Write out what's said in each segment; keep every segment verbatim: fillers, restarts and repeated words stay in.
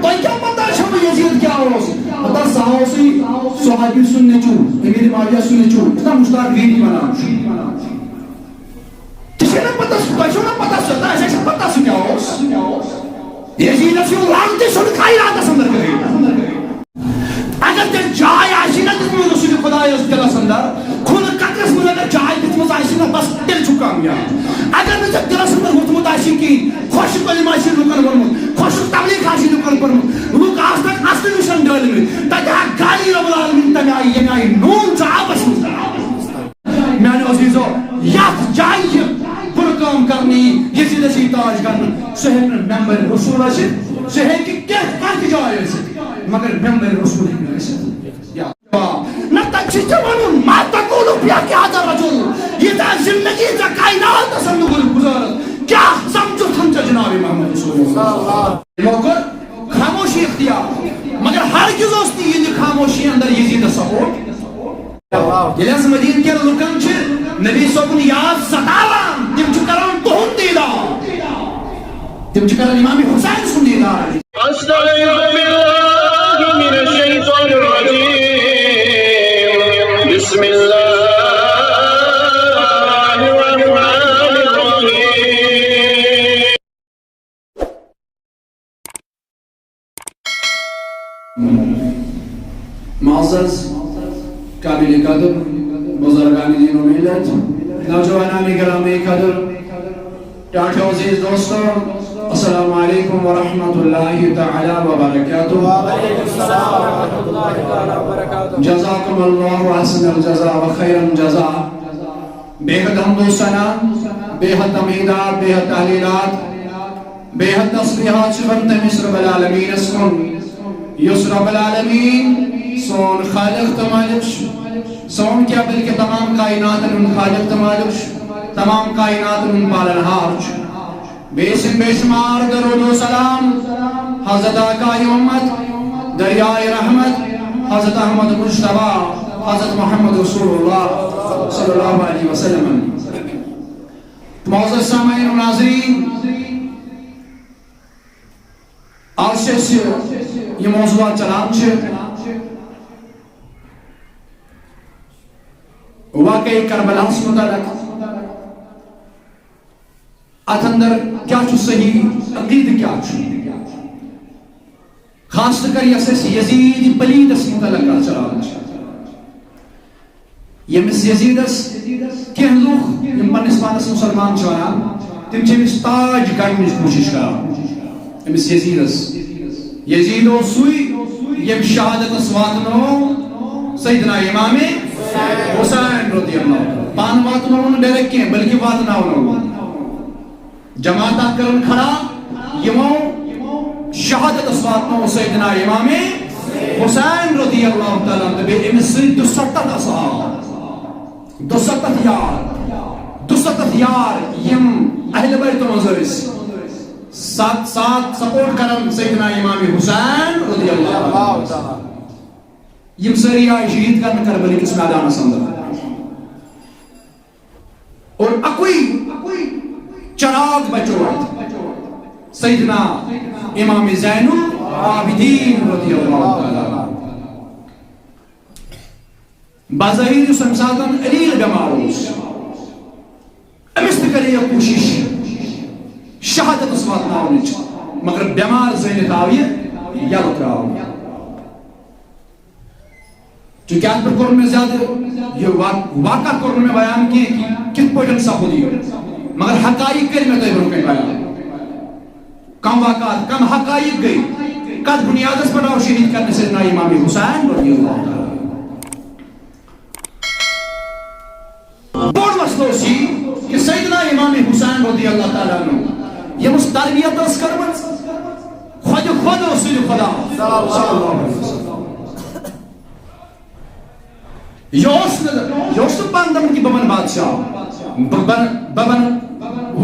تۄہہِ کیٛاہ پتہ چھو یزید کیٛاہ اوس؟ پتہ سُہ اوسُے صحابی سُنٛد نیٚچوٗ، امیر معاویہ سُنٛد نیٚچوٗ، یُس نا مشتاق ویری ونان چھُ۔ تہِ چھےٚ نہٕ پتہ، تۄہہِ چھو نہٕ پتہ سُہ، تۄہہِ چھےٚ پتہ سُہ کیٛاہ اوس؟ یزیدس ہیوٗ رنگ تہِ چھُنہٕ کائناتس اندر کٕہٕنۍ۔ اگر تیٚلہِ جاے آسہِ نہ دِژمٕژ رسول خدایس دِلس اندر، خوٗنہٕ قطرس منٛز اگر جاے دِژمٕژ آسہِ نہ، بس تیٚلہِ چھُ کامیاب۔ اگر نہٕ ژےٚ دِلس اندر ووٚتھمُت آسہِ کِہیٖنۍ، خۄشک کلمہٕ آسہِ لُکن ووٚنمُت، خۄشک تبلیغ آسہِ لُکن پٔرمٕژ، لُکھ آز تک اصلہٕ نِش ڈٲلمٕتۍ، تتہِ آو گالی رب العالمین، تمہِ آیہِ ییٚمہِ آیہِ نوٗن چھُ آبس منٛز۔ میانیو عزیزو، یتھ جایہِ یہِ بُرٕ کٲم کرنہٕ یی، ییٚتہِ چھِ دٔسی تاج کرنہٕ، سُہ ہیٚکہِ نہٕ ممبر رسول ٲسِتھ، سُہ ہیٚکہِ کینٛہہ، کانٛہہ تہِ جاے ٲسِتھ، مگر ممبر رسول ہیٚکہِ نہٕ ٲسِتھ۔ یا نہ تَتہِ چھِ ژےٚ وَنُن، ما تقول فی هذا الرجل، ییٖژاہ زندگی ژےٚ کائناتس اندر گُزارَتھ، کیٛاہ سمجھُتھ ژےٚ جناب محمد رسول اللہ؟ یِمو کوٚر خاموشی اختیار، مگر ہرگز اوس نہٕ یِہنٛدِ خاموشی اندر یزیدس سپورٹ۔ ییٚلہِ حظ مدیٖنہٕ کٮ۪ن لُکن چھِ نبی صٲبُن یاد ستاوان، تِم چھِ کران تُہُنٛد دیٖدار، تِم چھِ کران امام حسین سُنٛد دیٖدار۔ أستعيذ بالله من الشيطان الرجيم. بسم الله الرحمن الرحيم. معزز، قابل قدر بزرگان دین و ملت، نوجوانان گرامی قدر، ٹاٹھو عزیز دوستو، السلام علیکم ورحمۃ اللہ تعالی وبرکاتہ۔ جزاکم اللہ احسن الجزا و خیر الجزا۔ بے حد حمد و ثنا، بے حد تمہیدات، بے حد تحلیلات، بے حد تسبیحات چھِ تٔمِس رب العالمینس کُن، یُس رب العالمین سون خالق تہٕ مالک چھُ، سون کیٛاہ بلکہِ تمام کائناتن ہُنٛد خالق تہٕ مالک چھُ، تمام کائناتن ہُنٛد پالن ہار چھُ۔ بیٚیہِ سٕنٛدۍ بے شمار درود و سلام حضرت آقائے امت، دریائے رحمت، حضرت احمد مجتبیٰ، حضرت محمد رسول اللہ صلی اللہ علیہ وسلم۔ معزز سامعین و ناظرین، آز چھِ أسۍ یہِ موضوع چلان چھِ واقعہ کربلاہس متعلق، اتھ اندر کیٛاہ چھُ صحیح، عقیدٕ کیٛاہ چھُ، خاص طور یۄس أسۍ یزید پلیدس متعلق کتھ چلاوان چھِ۔ ییٚمِس یزیدس کینٛہہ لُکھ یِم پننِس پانس مسلمان چھِ ونان، تِم چھِ أمِس تاج گنٛڈنٕچ کوٗشِش کران۔ أمِس یزیدس، یزید اوس سُے ییٚمۍ شہادتس واتنوو سیدنا امام حسین رضی اللہ عنہ۔ پانہٕ واتنووُن نہٕ direct کینٛہہ، بلکہِ واتناونووُن۔ جماعت اکھ کٔرٕن کھڑا، یِمو شہادتس واتنوو سیدنا امام حسین رضی اللہ تعالیٰ عنہ تہٕ بیٚیہِ أمِس سۭتۍ دُستتھ اصحاب، دُستتھ یار، دُستتھ یار یِم اہل بیت منٛز ٲسۍ، ساتھ ساتھ support کران سیدنا امام حسین رضی اللہ تعالیٰ عنہ۔ یِم سٲری آیہِ شہید کرنہٕ کربلہٕ کِس میدانس اندر۔ اور اکوئی چراغ بچو اتھ، سیدنا امام زین العابدین رضی اللہ تعالیٰ عنہ۔ بظاہر یُس امہِ ساتن علیل بٮ۪مار اوس، أمِس تہِ کَرے یہِ کوٗشِش شہادتس واتناونٕچ، مگر بٮ۪مار زٲنِتھ آو یہِ یَلہٕ ترٛاونہٕ۔ چونکہ اتھ پٮ۪ٹھ کوٚر نہٕ مےٚ زیادٕ یہِ وا-، واقعہ کوٚر نہٕ مےٚ بیان کینٛہہ کہِ کِتھ پٲٹھۍ سپُد یہِ، مگر حقائق کٔرۍ مےٚ تۄہہِ برونٛہہ کنہِ بیان۔ کم واقعات، کم حقائق گٔے، کتھ بنیادس پٮ۪ٹھ آو شہید کرنہٕ سیدنا امام حسین رضی اللہ تعالیٰ عنہ۔ بوٚڑ مسلہٕ اوس یہِ کہِ سیدنا امام حسین رضی اللہ تعالیٰ عنہ ییٚمِس تربیت ٲس کٔرمٕژ، خۄدِ خۄد اوس سُہ خدا صلی اللہ علیہ وسلم۔ یہِ اوس نہٕ، یہِ اوس نہٕ پانہٕ دَپان کہِ بہٕ بَنہٕ بادشاہ، بہٕ بَنہٕ، بہٕ بَنہٕ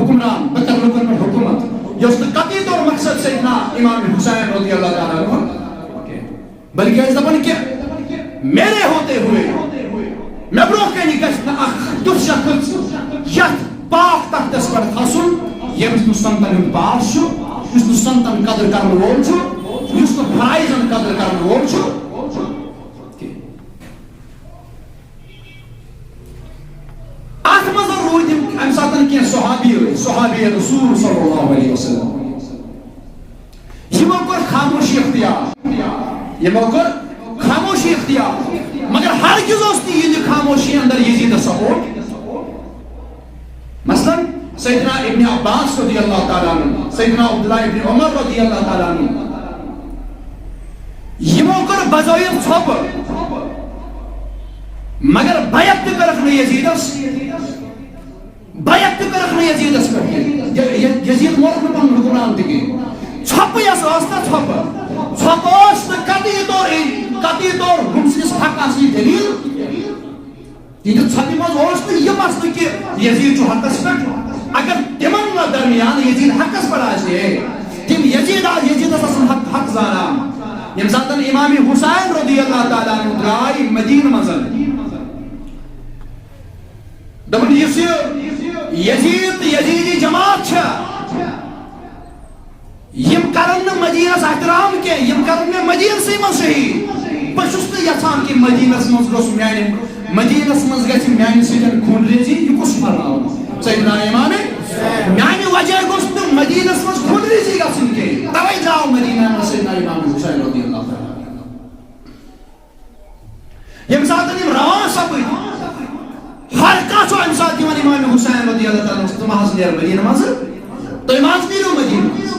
حکمران، بہٕ کَرٕ لُکَن پٮ۪ٹھ حکوٗمت۔ یہِ اوس نہٕ قطعی طور مقصد سیدنا امام حسین رضی اللہ تعالیٰ عنہ۔ بلکہ ٲسۍ دَپان کہِ میرے ہوتے ہوئے، مےٚ برونٛہہ کَنہِ گژھِ نہٕ اکھ تیُتھ شخص یَتھ پاک تختس پٮ۪ٹھ کھسُن، ییٚمِس نہٕ سنتن ہُنٛد پاس چھُ، یُس نہٕ سنتن قدر کرن وول چھُ، یُس فرائضن قدر کرن وول چھُ کینٛہہ۔ اتھ منٛز روٗدۍ یِم امہِ ساتہٕ کینٛہہ صحابی ٲسۍ، صحابی رسول صلی اللہ علیہ وسلم۔ یِمو کٔر خاموشی اختیار، یِمو کٔر خاموشی اختیار، مگر ہرگز اوس نہٕ یِہنٛدِ خاموشی اندر یزیدس سپورٹ۔ مثلاً، سیدنا ابن عباس رضی اللہ تعالیٰ عنہ، سیدنا عبداللہ ابن عمر رضی اللہ تعالیٰ عنہ، یِمو کٔر بظٲہر ژھۄپہٕ، مگر بیعت تہِ کٔرٕکھ نہٕ یزیدس، بیعت تہِ کٔرٕکھ نہٕ یزیدس پٮ۪ٹھ کینٛہہ۔ ی-، ی-، یزید مونُکھ نہٕ پنُن حکمران تہِ کینٛہہ۔ ژھۄپہٕ یۄس ٲس نا ژھۄپہٕ، ژھۄپہٕ ٲس نہٕ قطعی طور، قطعی طور ہُم سٕنٛدِس حقس یہِ دٔلیٖل۔ تِہنٛدِ ژھۄپہِ منٛز اوس نہٕ یہِ مسلہٕ کہِ یزید چھُ حقس پٮ۪ٹھ۔ اگر تِمن نہ درمیان یزید حقس پٮ۪ٹھ آسہِ ہے، تِم یزید آ-، یزیدس آسن حق، حق زانان۔ ییٚمہِ ساتہٕ امام حسین رضی اللہ تعالیٰ عنہ درٛاے مدینہٕ منٛز، دوٚپُن، یُس یہِ یزید تہٕ یزیدی جماعت چھےٚ، یِم کرن نہٕ مدینس احترام کینٛہہ، یِم کرن مےٚ مدینسٕے منٛز شہید۔ بہٕ چھُس نہٕ یژھان کہِ مدینس منٛز گوٚژھ میانہِ، مدینس منٛز گژھِ میانہِ سۭتۍ خون ریزی۔ یہِ کُس چھُ فرماوان؟ سیدنا امام، میانہِ وجہ گوٚژھ نہٕ مدینس منٛز خون ریزی گژھٕنۍ کینٛہہ۔ توے درٛاو مدینہ منٛز سیدنا امام حسین رضی اللہ تعالیٰ عنہ۔ ییٚمہِ ساتہٕ یِم روان سپٕدۍ، ہر کانٛہہ چھُ اَمہِ ساتہٕ دِوان امام حسین رضی اللہ تعالیٰ عنہ، تِم حظ نیرٕ مدیٖنہٕ منٛزٕ، تُہۍ ما حظ نیٖرِو مدیٖنہٕ منٛزٕ؟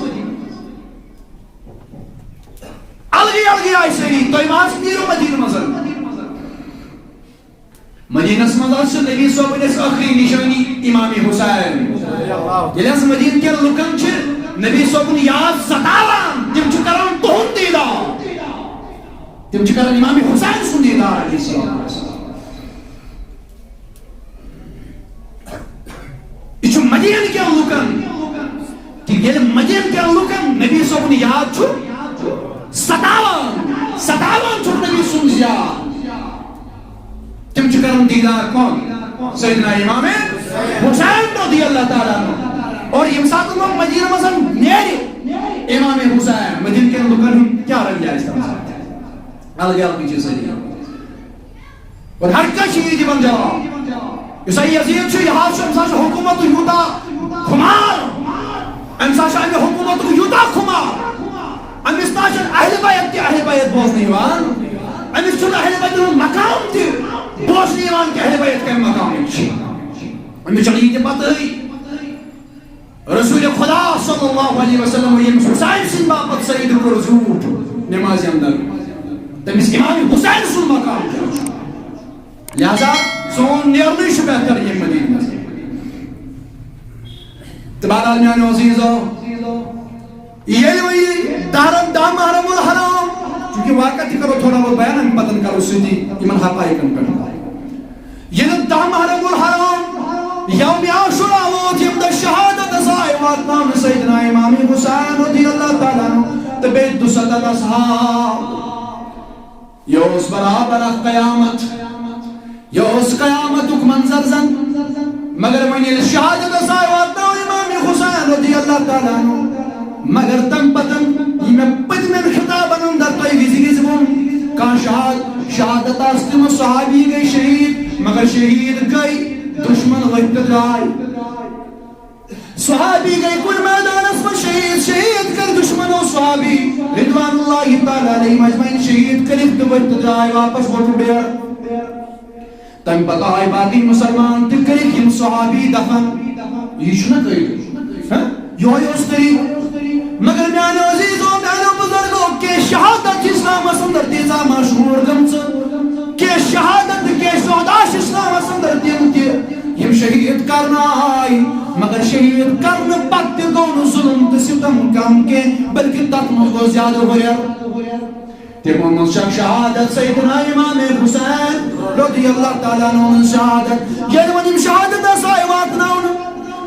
الگٕے الگٕے آیہِ سٲری، تُہۍ ما حظ نیٖرِو مدیٖنہٕ منٛزٕ؟ مدیٖنس منٛز حظ چھُ نبی صٲبُن اَسہِ ٲخری نِشٲنی امام حسین۔ ییٚلہِ حظ مدیٖنہٕ کٮ۪ن لُکن چھِ نبی صٲبُن یاد ستاوان، تِم چھِ کران تُہُنٛد دیٖدار۔ تِم چھِ کران امام حسین سُنٛد دیٖدار علیہ السلام۔ یہِ چھُ مدیٖنہٕ کٮ۪ن لُکن، تہٕ ییٚلہِ مدیٖنہٕ کٮ۪ن لُکن نبی صٲبُن یاد چھُ ستاوان، ستاوان چھُکھ نبی سُنٛد یاد، تِم چھِ کران دیٖدار کون؟ سیدنا امام حسین رضی اللہ تعالیٰ عنہ۔ اور ییٚمہِ ساتہٕ وۄنۍ مدیٖنہٕ منٛز نیرِ امام حسین، مدیٖنہٕ کٮ۪ن لُکن ہُنٛد کیٛاہ رویہ آسہِ تَمہِ ساتہٕ؟ الگٕے الگٕے چھِ سٲری۔ اور ہر کانٛہہ چھِ یہِ دِوان جواب۔ یُس ہا یزید چھُ، یہِ حظ چھُ، أمِس حظ چھُ حکوٗمتُک یوٗتاہ خُمار، أمِس حظ چھُ اَمہِ حکوٗمتُک یوٗتاہ خُمار، أمِس نہ حظ چھُنہٕ اہلِ بیت تہِ اہلِ بیت بوزنہٕ یِوان، أمِس چھُنہٕ اہلِ بیتُک مقام تہِ بوزنہٕ یِوان کہِ اہلِ بیت کَمہِ مقامٕکۍ چھِ۔ أمِس چھَنہٕ یہِ تہِ پَتہٕے۔ رسول خدا صلی اللہ علیہ وسلم ییٚمِس حسین سٕنٛدِ باپتھ سعید کوٚر زیوٗٹھ نمازِ اندر، تٔمِس امام حسین سُنٛد مقام کیٛاہ چھُ؟ لہذا سون نیرنٕے چھُ بہتر ییٚمہِ مدیٖنہٕ منٛز۔ تہٕ بہرحال میٛانیو عزیٖزو، ییٚلہِ وۄنۍ یہِ دَہ رم-، دَہ محرم الحرام، چوٗنٛکہِ واقعہ تہِ کَرو تھوڑا بہت بیان، اَمہِ پَتہٕ کَرو سۭتی یِمَن حقائقن پٮ۪ٹھ۔ ییٚلہِ دَہ محرم الحرام یوم عاشورا ووت، ییٚمہِ دۄہ شہادت آیہِ واتناونہٕ سیدنا امام حسین رضی اللہ تعالیٰ عنہ تہٕ بیٚیہِ دُسَتتھ اصحاب۔ یہِ اوس برابر اکھ قیامت، یہِ اوس قیامتُک منظر زن۔ مگر وۄنۍ ییٚلہِ شہادت آیہِ واتناونہٕ امام حسین رضی اللہ تعالیٰ عنہ، مگر تَمہِ پَتہٕ یہِ مےٚ پٔتمٮ۪ن خطابن اندر تۄہہِ وِزِ وِزِ ووٚن، کانٛہہ شہاد-، شہادت آسہِ تِم صحابی گٔے شہیٖد، مگر شہیٖد گٔے دُشمن ؤتھۍ تہٕ درٛاے۔ صحابی گٔے کُنہِ میدانس منٛز شہیٖد، شہیٖد کٔرۍ دُشمنو صحابی رضوان اللہ تعالیٰ علیہم اجمعین شہیٖد کٔرِکھ تہٕ ؤتھۍ تہٕ درٛاے واپس ووٚتھُکھ بیرٕ۔ تَمہِ پتہٕ آے باقٕے مُسلمان تہِ کٔرِکھ یِم صحابی دفن۔ یہِ چھُنہ طریٖقہٕ؟ ہہ؟ یِہوٚے اوس طریٖقہٕ۔ مگر میانیو عزیٖزو، میانیو بُزرگو، کینٛہہ شہادت چھِ اِسلامس اندر تیٖژاہ مشہوٗر گٔمژٕ، کینٛہہ شہادت تہٕ کینٛہہ شہدا چھِ اِسلامس اندر تِم تہِ، یِم شہیٖد کرنہٕ آے، مگر شہیٖد کرنہٕ پتہٕ تہِ گوٚو نہٕ ظُلم تہٕ سِتم کم کینٛہہ، بلکہِ تتھ منٛز گوٚو زیادٕ ہُرٮ۪ر۔ تِمو منٛز چھےٚ شہادت سیدنا امام حسین رضی اللہ تعالیٰ عنہ ہٕنٛز شہادت۔ ییٚلہِ وۄنۍ یِم شہادت آسہٕ آیہِ واتناونہٕ،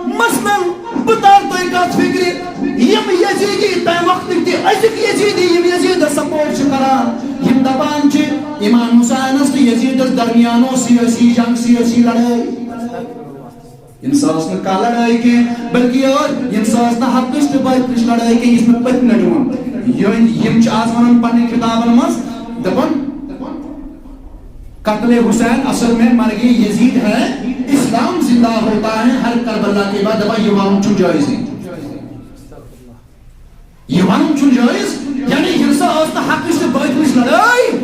مثلاً بہٕ تارٕ تۄہہِ کتھ فکرِ، یِم یزیدی تمہِ وقتٕکۍ تہِ أزِکۍ یزیدی، یِم یزیدس سپورٹ چھِ کران، یِم دپان چھِ امام حسینس تہٕ یزیدس درمیان اوس سیٲسی جنگ، سیٲسی لڑٲے۔ یِم سۄ ٲس نہٕ کانٛہہ لڑٲے کینٛہہ، بلکہِ یہِ ٲس، یِم سۄ ٲس نہٕ حقٕچ تہٕ باطلٕچ لڑٲے کینٛہہ، یُس مےٚ پٔتمہِ لٹہِ ووٚن۔ یہِ یِم چھِ آز وَنان پننٮ۪ن کِتابَن منٛز، دَپان، قتل حسین اصل میں مرگ یزید ہے، اسلام زندہ ہوتا ہے ہر کربلا کے بعد۔ دَپان، یہِ وَنُن چھُنہٕ جٲیزٕے۔ یہِ وَنُن چھُنہٕ جٲیز، یعنی ییٚمہِ ساتہٕ ٲس نہٕ حقٕچ تہٕ باطلٕچ لڑٲے،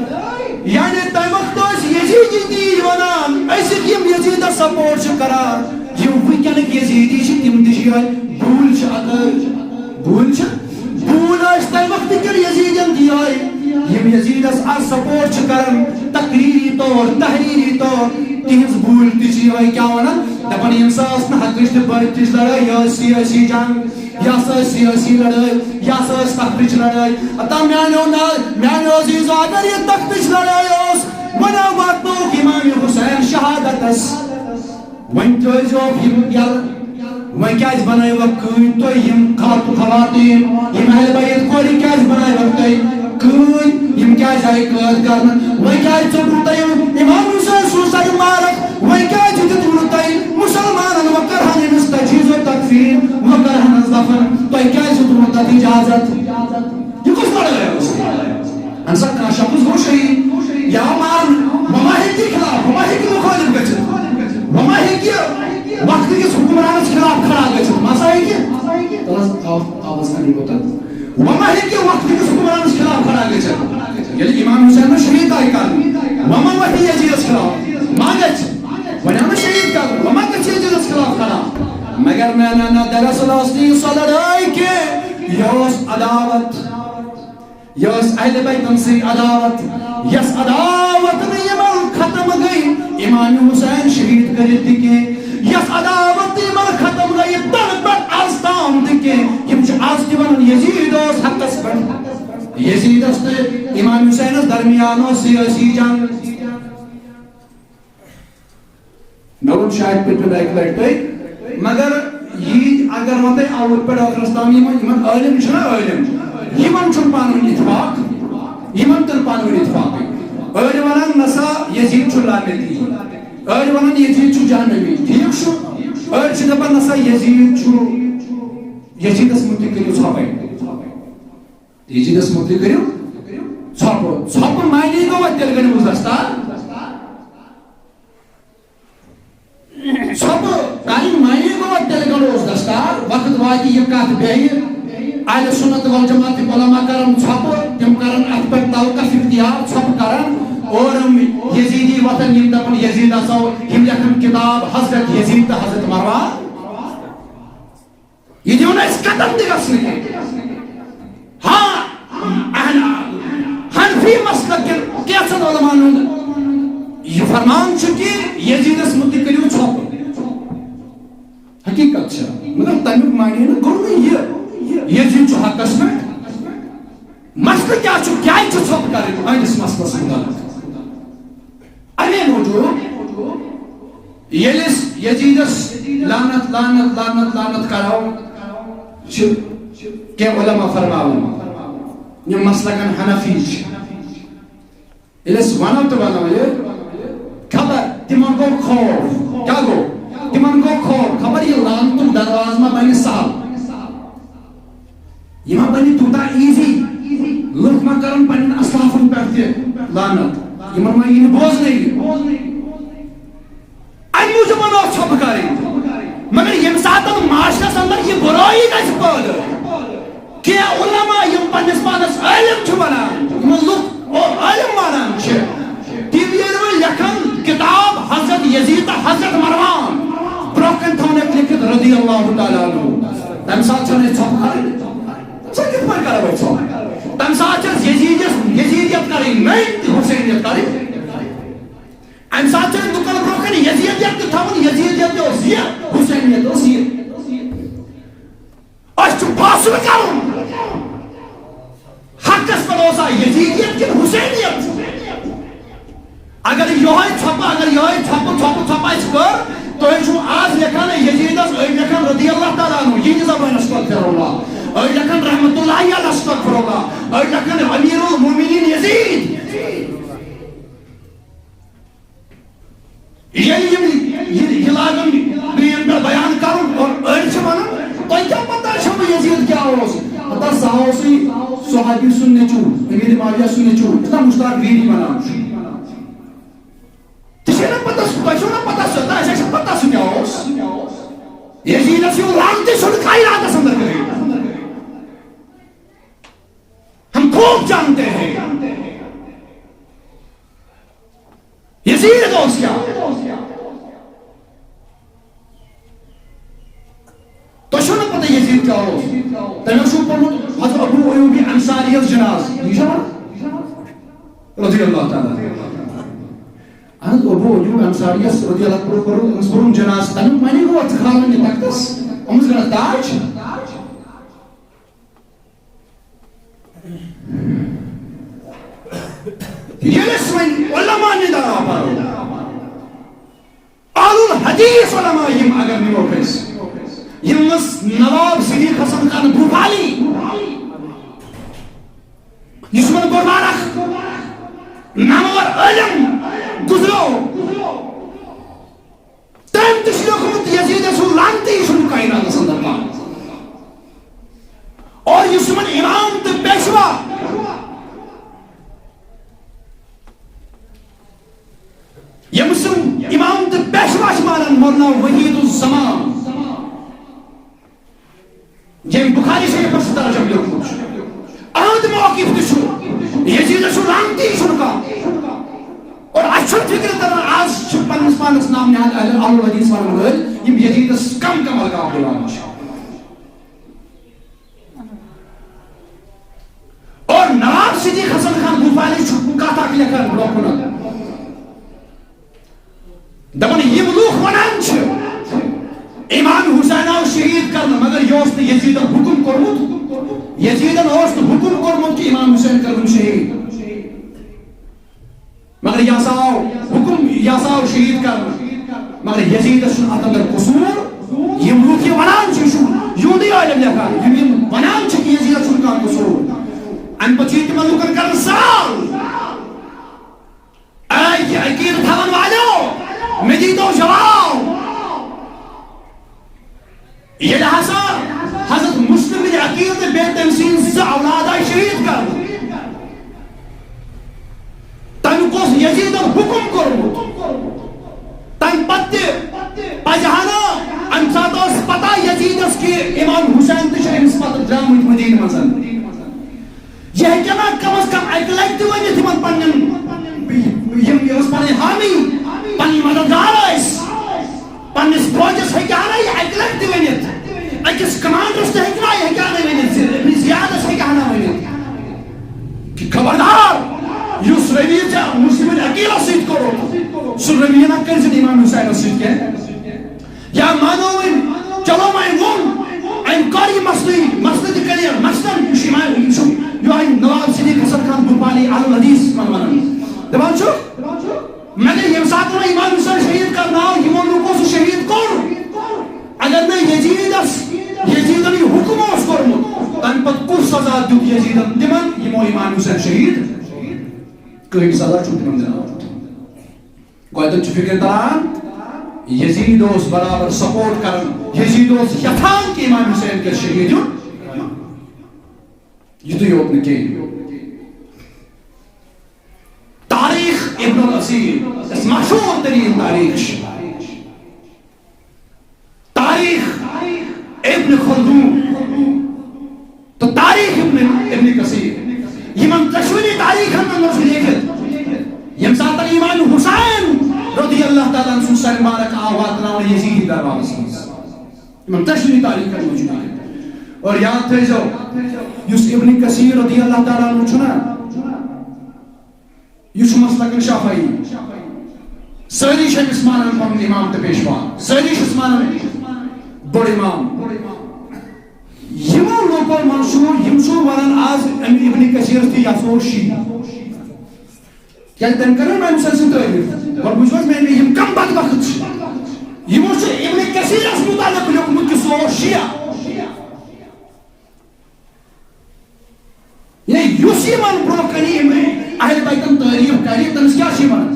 یعنی تَمہِ وقتہٕ ٲسۍ یزیٖدی تی وَنان، أزِکۍ یِم یزیٖدَس سپورٹ چھِ کران، یِم وٕنکیٚنٕکۍ یزیٖدی چھِ، تِم تہِ چھِ یِہوٚے بوٗلۍ چھِ اَتھ، بوٗلۍ چھِ، بوٗلۍ ٲسۍ تَمہِ وقتہٕ کٮ۪ن یزیٖدٮ۪ن تہِ یِہوٚے، یِم یزیٖدَس آز سپورٹ چھِ کران تقریٖری طور، تحریٖری طور، تِہِنٛز بوٗلۍ تہِ چھِ یِہوٚے کیٛاہ وَنان، دَپان، ییٚمہِ ساتہٕ ٲس نہٕ حقٕچ تہٕ باطلٕچ لڑٲے، یہِ ٲس سیٲسی جنگ۔ یہِ ہسا ٲس سیٲسی لڑٲے، یہِ ہسا ٲس تختٕچ لڑٲے۔ عطا میانیو نا-، میانیو عزیزو، اگر یہِ تختٕچ لڑٲے ٲس، وۄنۍ واتنووُکھ امام حسین شہادتس۔ وۄنۍ ترٲیزیوکھ یِم یَلہٕ۔ وۄنۍ کیازِ بنٲیوکھ کۭتۍ تُہۍ یِم خاتو-، خواتین، یِم اہل بیت کورِ کیازِ بنٲیوکھ تُہۍ کۭتۍ؟ یِم کیازِ آیہِ قٲد کرنہٕ؟ وۄنۍ کیازِ ژوٚٹوٕ تۄہہِ امام حسین سُنٛد سر مبارک؟ وۄنۍ کیازِ دیُتوٕ نہٕ تۄہہِ مُسلمانن وۄنۍ کرہن أمِس تجہیز و تکفین، وۄنۍ کرہنس دفن؟ تۄہہِ کیازِ دیُتوٕ نہٕ تتھ اجازت؟ یہِ کُس لڑٲے ٲس؟ اہن سا، کانٛہہ شخص گوٚو شہید، یا مارنہٕ، وۄنۍ ما ہیٚکہِ خلاف، وۄنۍ ما ہیٚکہِ مُخٲلف گٔژھِتھ، وۄنۍ ما ہیٚکہِ وقتہٕ کِس حکمرانس خلاف کھڑا گٔژھِتھ، ما سا ہیٚکہِ؟ تَلہٕ حظ، آو-، آواز کَرٕنۍ کوٚت؟ وۄنۍ ما ہیٚکہِ وقتہٕ کِس حکمرانس خلاف کھڑا گٔژھِتھ؟ ییٚلہِ امام حسین نہٕ شہید آیہِ کرنہٕ، وۄنۍ ما وۄتھِ یزیدس خلاف؟ ما گژھِ؟ وۄنۍ آو نہٕ شہید کرنہٕ، وۄنۍ ما گژھِ یزیدس خلاف کھڑا؟ مگر نہ، نہ، نہ، دراصل ٲس نہٕ یہِ سۄ لڑٲے کینٛہہ، یہِ اوس عداوت۔ یہِ ٲس اہل بیتن سۭتۍ عداوت، یۄس عداوت نہٕ یِمن ختم گٔے امام حسین شہید کٔرِتھ تہِ کینٛہہ، یۄس عداوت نہٕ یِمن ختم گٔے تنہٕ پٮ۪ٹھ از تام تہِ کینٛہہ۔ یِم چھِ از تہِ ونان، یزید اوس حقس پٮ۪ٹھ۔ یزیدس تہٕ امام حسینس درمیان اوس سیٲسی جنگ۔ مےٚ ووٚن شاید پٔتمہِ لٹہِ اَکہِ لٹہِ تۄہہِ، مگر ییٖتۍ اگر وۄنۍ تۄہہِ اوُر پٮ۪ٹھ ٲخرس تام یِمن، یِمن عٲلم چھِنہ عٲلم، یِمن چھُنہٕ پانہٕ ؤنۍ اتفاق، یِمن تُل پانہٕ ؤنۍ اتفاقٕے۔ أڑۍ ونان، نسا، یزید چھُ لعنتی، أڑۍ ونان، یزید چھُ جہنمی، ٹھیٖک چھُ۔ أڑۍ چھِ دپان، نسا، یزید چھُ، یزیدس مُتعلق کٔرِو ژھۄپے، یزیدس مُتعلق کٔرِو ژھۄپہٕ۔ ژھۄپہٕ معنی گوٚو وۄنۍ تیٚلہِ گٔنٛڈِمٕژ دستار۔ ژھۄپہٕ کَرٕنۍ معنی گوٚو تیٚلہِ گوٚو اوس دستار، وقت واتہِ یہِ کَتھ بیٚیہِ۔ اہل سنت والجماعت تِم علماء کَرَن ژھۄپہٕ، تِم کَرَن اَتھ پٮ۪ٹھ توقف اختیار، ژھۄپہٕ کَرَن۔ اور یِم یزیدی وۄتھَن، یِم دَپَن یزید ہسا، یِم لیکھَن کِتاب حضرت یزید تہٕ حضرت مروان۔ یہِ دِیو نہٕ اَسہِ قدم تہِ گژھنہٕ کینٛہہ۔ ہاں، اہل حنفی مسلک کٮ۪ن کینٛژن علماءن ہُنٛد یہِ فرمان چھُ کہِ یزیدس مُتعلق کٔرِو ژھۄپہٕ۔ حقیقت چھےٚ، مگر تَمیُک معنی نہٕ گوٚو نہٕ یہِ یزید چھُ حقس پٮ۪ٹھ۔ مسلہٕ کیٛاہ چھُ؟ کیٛازِ چھُ ژھۄپہٕ کَرٕنۍ أہٕنٛدِس مسلس مُتعلق؟ اَمے موٗجوٗب ییٚلہِ أسۍ یزیدس لعنت، لعنت، لعنت، لعنت کرو، چھِ کینٛہہ علماء فرماوان، یِم مسلکن حنفی چھِ، ییٚلہِ أسۍ ونو تہٕ ونو یہِ، خبر تِمن گوٚو خوف۔ کیٛاہ گوٚو؟ تِمن گوٚو خوف، خبر یہِ لعنتُک دروازٕ ما بنہِ سہل۔ یہِ ما بنہِ تیوٗتاہ ایزی، لُکھ ما کرن پننٮ۪ن اسلافن پٮ۪ٹھ تہِ لعنت، یِمن ما یی نہٕ بوزنٕے۔ امہِ موٗجوٗب اوس ژھۄپہٕ کرٕنۍ۔ مگر ییٚمہِ ساتہٕ معاشرس اندر یہِ بُرٲیی گژھِ پٲدٕ، کینٛہہ علماء یِم پننِس پانس عٲلم چھِ ونان، یِمن لُکھ او-، عٲلم مانان چھِ، تِم ییٚلہِ وۄنۍ لیکھن کِتاب حضرت یزید تہٕ حضرت مروان، برونٛہہ کنہِ تھاونکھ لیکھِتھ رضی اللہ تعالیٰ عنہ، تمہِ ساتہٕ چھنہٕ أسۍ ژھۄپہٕ کرٕنۍ۔ تمہِ ساتہٕ کِتھ پٲٹھۍ کرو أسۍ ژھۄپہٕ؟ تمہِ ساتہٕ چھِ اَسہِ یزیدیت، یزیدیت کرٕنۍ نٔنۍ تہٕ حسینیت کرٕنۍ۔ امہِ ساتہٕ چھِ أسۍ لُکن برونٛہہ کنہِ یزیدیت تہِ تھاوٕنۍ، یزیدیت تہِ اوس یہِ، حسینیت اوس یہِ۔ اَسہِ چھُ فٲصلہٕ کرُن۔ حقس پٮ۪ٹھ اوسا یزیدیت کِنہٕ حسینیت؟ اگر یِہوٚے ژھۄپہٕ، اگر یِہوٚے ژھۄپہٕ، ژھۄپہٕ، ژھۄپہٕ اَسہِ کٔر، تُہۍ چھِو آز لیکھان یزیدس، أڑۍ لیکھان رضی اللہ تعالیٰ عنہ، یِہنٛدِ زبٲنۍ استغفر اللہ، أڑۍ لیکھان رحمت اللہ علیہ استغفر اللہ، أڑۍ لیکھان امیر المومنین یزید۔ ییٚلہِ یِم یہِ، یہِ لاگن بیٚین پٮ۪ٹھ بیان کرُن، اور أڑۍ چھِ ونان، تۄہہِ کیٛاہ پتہ چھو یزید کیٛاہ اوس؟ ہتا سُہ اوسُے صحابی سُنٛد نیٚچوٗ، امیر معاویہ سُنٛد نیٚچوٗ، یُس نا مشتاق ویری ونان چھُ۔ تہِ چھےٚ نہٕ پتہ، تۄہہِ چھو نہ پتہ سُہ، تۄہہِ آسہِ پتہ سُہ کیٛاہ اوس؟ یزیدس ہیوٗ رنگ تہِ چھُنہٕ کائناتس اندر کٕہٕنۍ۔ ہم خوب جانتے ہیں۔ یزید اوس کیٛاہ؟ تۄہہِ چھو نہ پتہ یزید کیٛاہ اوس؟ تۄہہِ اوسوٕ پوٚرمُت حضرت ابو ایوب انصاری یس جناز، یہِ چھا پتہ؟ رضی اللہ تعالیٰ۔ اہن حظ، ابو ایوب انصاری یس رضی اللہ تعالیٰ عنہ پوٚرُن، أمِس پوٚرُن جناز، تمیُک معنی گوٚو اتھ کھالُن یہِ تختس، أمِس گٔنٛڈ تاج۔ ییٚلہِ أسۍ وۄنۍ علماء نِدا پرو، اہل الحدیث علماء یِم اگر نِموکھ أسۍ، یِم ٲس نواب صدیق حسن خان بھوپالی، یُس یِمن گُلمرگ نامور عٲلِم گُزریو، تٔمۍ تہِ چھُ لیوٚکھمُت یزیدس ہیوٗ لعنتی چھُنہٕ کائناتس اندر کانٛہہ۔ اور یُس یِمن امام تہٕ پیشوا، ییٚمۍ سُنٛد امام تہٕ پیشوا چھِ مانان مولانا وحید الزمان، ییٚمۍ بخاری شریفس ترجمہٕ لیوٚکھمُت چھُ۔ اہنٛد موقف تہِ چھُ، یزیدس ہیوٗ لعنتی چھُنہٕ کانٛہہ۔ اور اَسہِ چھُنہٕ فکر تران، آز چھِ پننِس پانس نام نہاد اہل، اہل الحدیث ونن وٲلۍ، یِم یزیدس کم کم القاب دِوان چھِ۔ اور نواب صدیق حسن خان بھوپالی چھُ کتھ اکھ لیکھان برونٛہہ کُن۔ دپان، یِم لوٗکھ ونان چھِ، امام حسین آو شہید کرنہٕ، مگر یہِ اوس نہٕ یزیدن حکم کوٚرمُت، یزیدن اوس نہٕ حکم کوٚرمُت کہِ امام حسین کرُن شہید۔ مگر یہِ ہسا آو حکم، یہِ ہسا آو شہید کرنہٕ۔ مگر یزیدس چھُنہٕ اتھ اندر قصوٗر۔ یِم لوٗکھ یہِ ونان چھِ، یہِ چھُ یِہُنٛدُے عٲلِم لیکھان۔ یِم، یِم ونان چھِ کہِ یزیدس چھُنہٕ کانٛہہ قصوٗر۔ امہِ پتہٕ چھُ یہِ تِمن لوٗکن کران سوال، اے یہِ عقیدٕ تھاون والیو، مےٚ دیٖتو جواب۔ ییٚلہِ ہسا حضرت مسلم بن عقیل تہٕ بیٚیہِ تٔمۍ سٕنٛدۍ زٕ اولاد آیہِ شہید کرنہٕ، تَمیُک اوس یزیدن حکم کوٚرمُت۔ تَمہِ پتہٕ تہِ پزِ ہا نہٕ، اَمہِ ساتہٕ ٲس پتہ یزیدس کہِ امام حسین تہِ چھِ أمِس پتہٕ درٛامٕتۍ مدیٖنہٕ منٛز۔ یہِ ہیٚکہِ نا کم از کم اکہِ لٹہِ تہِ ؤنِتھ یِمن پننٮ۪ن، یِم، یِم ٲسۍ پنٕنۍ حامی، پنٕنۍ مددگار ٲسۍ، پننِس فوجس ہیٚکہِ ہا نا یہِ اکہِ لٹہِ تہِ ؤنِتھ، أکِس کمانڈرس تہِ ہیٚکہِ نا، یہِ ہیٚکہِ ہا نہٕ ؤنِتھ، زِ ابن زیادس ہیٚکہِ ہا نہٕ ؤنِتھ کہِ خبردار، یُس رویہ ژےٚ مسلم بن عقیلس سۭتۍ کوٚرُتھ، سُہ رویہ نہ کٔرۍ زِ امام حسینس سۭتۍ کینٛہہ۔ یا مانو وۄنۍ، چلو وۄنۍ ووٚن، أمۍ کٔر یہِ مسلہٕ، مسلہٕ تہِ کٔر یہِ، مثلاً یہِ چھُ امام، یہِ چھُ یِہوٚے نواب صدیق حسن خان بھوپالی اہل حدیث یِمن ونان۔ دپان چھُ، مگر ییٚمہِ ساتہٕ وۄنۍ امام حسین شہید کرنہٕ آو، یِمو لوٗکو سُہ شہید کوٚر۔ اگر نہٕ یزیدس، یزیدن یہِ حکم اوس کوٚرمُت، تمہِ پتہٕ کُس سزا دیُت یزیدن تِمن، یِمو امام حسین شہید؟ کٕہٕنۍ سزا چھُنہٕ تِمن دِنہٕ آمُت۔ گۄڈٕ چھُ فکر تران، یزید اوس برابر سپورٹ کران، یزید اوس یژھان کہ امام حسین گژھِ شہید ہیوٚن۔ یُتُے یوت نہٕ کینٛہہ۔ تاریخ ابن الاثیر، یۄس مشہوٗر تریٖن تاریخ چھِ۔ تاریخ ابن خلدون تہٕ تاریخ ابن، ابن کثیر، یِمن دۄشوٕنی تاریخن منٛز اوس لیکھِتھ، ییٚمہِ ساتہٕ امام حسین رضی اللہ تعالیٰ عنہ سُنٛد سر مبارک آو واتناونہٕ یزیدی دربارس منٛز۔ یِمن دۄشوٕنی تاریخن منٛز چھُ لیکھِتھ۔ اور یاد تھٲیزیو، یُس ابن کثیر رضی اللہ تعالیٰ عنہ چھُ نا، یہِ چھُ مسلکن شافعی۔ سٲری چھِ أمِس مانان پنُن امام تہٕ پیشوا، سٲری چھِس مانان بوٚڑ امام۔ یِمو لوٗکو منٛز چھُ، یِم چھِ ونان آز امہِ ابن کثیرس تہِ یہِ ہسا اوس شیعہ۔ کیازِ تٔمۍ کٔر نہٕ امام حسین سٕنٛز تعریف؟ گۄڈٕ بوٗزِو حظ میٲنۍ، یِم کم بدبخت چھِ۔ یِمو چھُ ابن کثیرس متعلق لیوٚکھمُت کہِ سُہ اوس شیعہ۔ یعنی یُس یِمن برونٛہہ کنہِ یِم اہل بیتن تعریف کرِ، تٔمِس کیٛاہ چھِ یِوان؟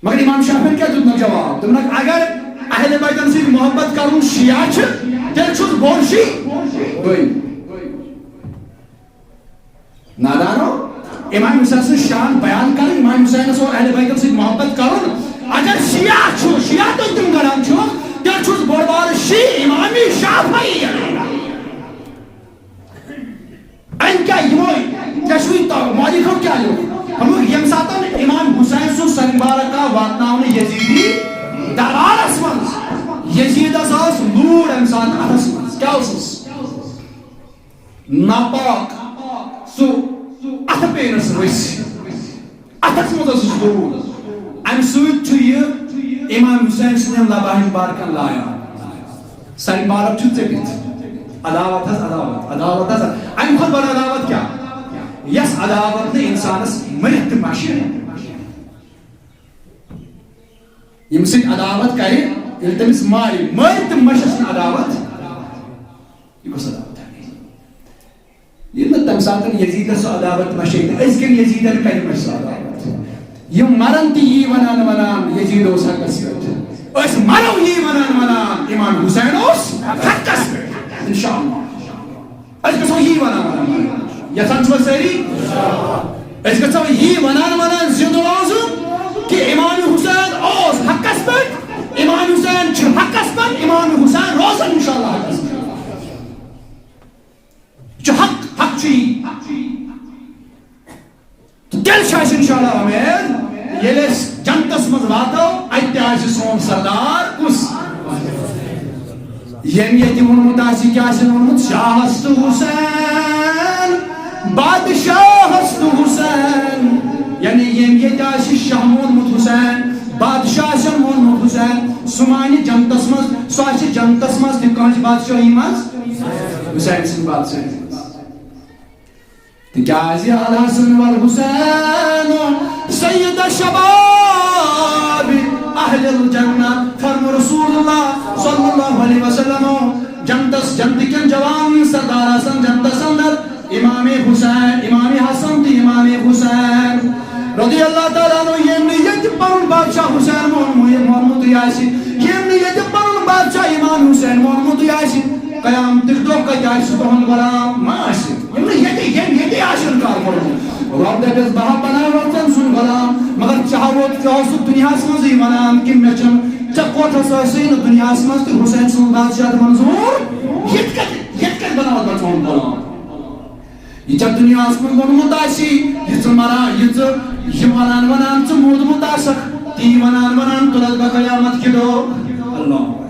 مگر امام شافعین کیٛاہ دیُتنکھ جواب؟ دوٚپنکھ، اگر اہل بیتن سۭتۍ محبت کرُن شیعہ چھِ، تیٚلہِ چھُس بوٚڑ شیعہ۔ گوٚو۔ امام حسین سٕنٛز شان بیان کرٕنۍ، امام حسینس اور اہل بیتن سۭتۍ محبت کرُن۔ اگر شیعہ چھُ، شیعہ تُہۍ تِم کران چھِو، تیٚلہِ چھُس بوٚڑ بارٕ شیعہ امام شافعی۔ أمۍ کیٛاہ یِمو کشوی تو مؤلفو کیٛاہ لیوٚکھ؟ دوٚپُکھ، ییٚمہِ ساتہٕ امام حسین سُنٛد سر مبارک آو واتناونہٕ یزیدی دربارس منٛز، یزیدس ٲس لوٗر امہِ ساتہٕ اتھس منٛز۔ کیٛاہ اوسُس؟ ناپاک سُہ اتھٕ پینس ؤسۍ۔ اتھس منٛز ٲسٕس لوٗر۔ امہِ سۭتۍ چھُ یہِ امام حسین سٕنٛدٮ۪ن لبن مبارکن لایان۔ سر مبارک چھُ ژٔٹِتھ۔ عداوت حظ عداوت، عداوت حظ۔ امہِ کھۄتہٕ بٔڑ عداوت کیٛاہ؟ یۄس عداوت نہٕ انسانس مٔرِتھ تہِ مشہِ۔ ییٚمہِ سۭتۍ عداوت کرِ، ییٚلہِ تٔمِس مارِ، مٲرۍ تہِ مشس نہٕ عداوت۔ یہِ گوٚژھ عداوت ہٮ۪کٕنۍ۔ ییٚلہِ نہٕ تَمہِ ساتہٕ یزیٖدَس سُہ عداوت مَشے تہٕ أزکٮ۪ن یزیٖدَن کَرِ مَشہِ سُہ عداوت۔ یِم مَرَن تہِ یی وَنان وَنان یزیٖد اوس حقَس پٮ۪ٹھ۔ أسۍ مَرو یی وَنان وَنان اِمام حُسین اوس حقَس پٮ۪ٹھ۔ اِنشاءاللہ۔ أسۍ گژھو یی وَنان وَنان مَرٕنۍ۔ یَژھان چھِوا سٲری؟ أسۍ گژھو یی وَنان وَنان زِندٕ روزُن کہِ اِمام حُسین اوس حقَس پٮ۪ٹھ، اِمام حُسین چھُ حقَس پٮ۪ٹھ، اِمام حُسین روزَن اِنشاءاللہ حقَس پٮ۪ٹھ۔ یہِ چھُ حق، حق چھُ یی۔ تہٕ تیٚلہِ چھُ اَسہِ اِنشاءاللہ اُمید، ییٚلہِ أسۍ جنتَس منٛز واتو، اَتہِ تہِ آسہِ سون سردار کُس؟ ییٚمۍ ییٚتہِ ووٚنمُت آسہِ، کیٛاہ آسہِ ووٚنمُت؟ شاہَس تہٕ حُسین، بادشاہَس تہٕ حُسین۔ یعنی ییٚمۍ ییٚتہِ آسہِ شاہ مونمُت حُسین، بادشاہ آسن مونمُت حُسین، سُہ مانہِ جنتَس منٛز، سُہ آسہِ جنتَس منٛز تہِ کٲنٛسہِ بادشاہی منٛز، حُسین سٕنٛدِ بادشاہی منٛز۔ تِکیٛازِ الحسن والحسین سید شباب اہل الجنہ، فرمو رسول اللہ صلی اللہ علیہ وسلم، جنتس، جنت کٮ۪ن جوانن سردار آسان جنتس اندر امام حسین، امام حسن تہٕ امام حسین رضی اللہ تعالیٰ عنہ۔ ییٚمۍ نہٕ ییٚتہِ پنُن بادشاہ حسین مونمُت، مونمُتٕے آسہِ، ییٚمۍ نہٕ ییٚتہِ پنُن بادشاہ امام حسین مونمُتٕے آسہِ، قیامتٕکۍ دۄہ کتہِ آسہِ سُہ تُہُنٛد غلام؟ ما آسہِ۔ یِم نہٕ ییٚتہِ، یِم ییٚتہِ آسہِ اِنکار کوٚرمُت۔ رۄب دَپٮ۪س، "بہٕ ہا بناوَتھ ژَن سُنٛد غلام، مگر ژےٚ ہا ووت، ژےٚ اوسُکھ دُنیاہَس منٛزٕے وَنان کہِ مےٚ چھُنہٕ، ژےٚ کوٚت ہسا ٲسٕے نہٕ دُنیاہَس منٛز تہِ حُسین سُنٛد بادشاہت منظوٗر؟" یِتھ کٔنۍ، یِتھ کٔنۍ بناوَتھ بہٕ ژٕ سُنٛد غلام؟ یہِ ژےٚ دُنیاہَس منٛز ووٚنمُت آسی، یہِ ژٕ مَران، یہِ ژٕ یہِ وَنان وَنان ژٕ موٗدمُت آسَکھ، تی وَنان وَنان تُلَتھ بہٕ قیامت کہِ دۄہ۔ اللہ۔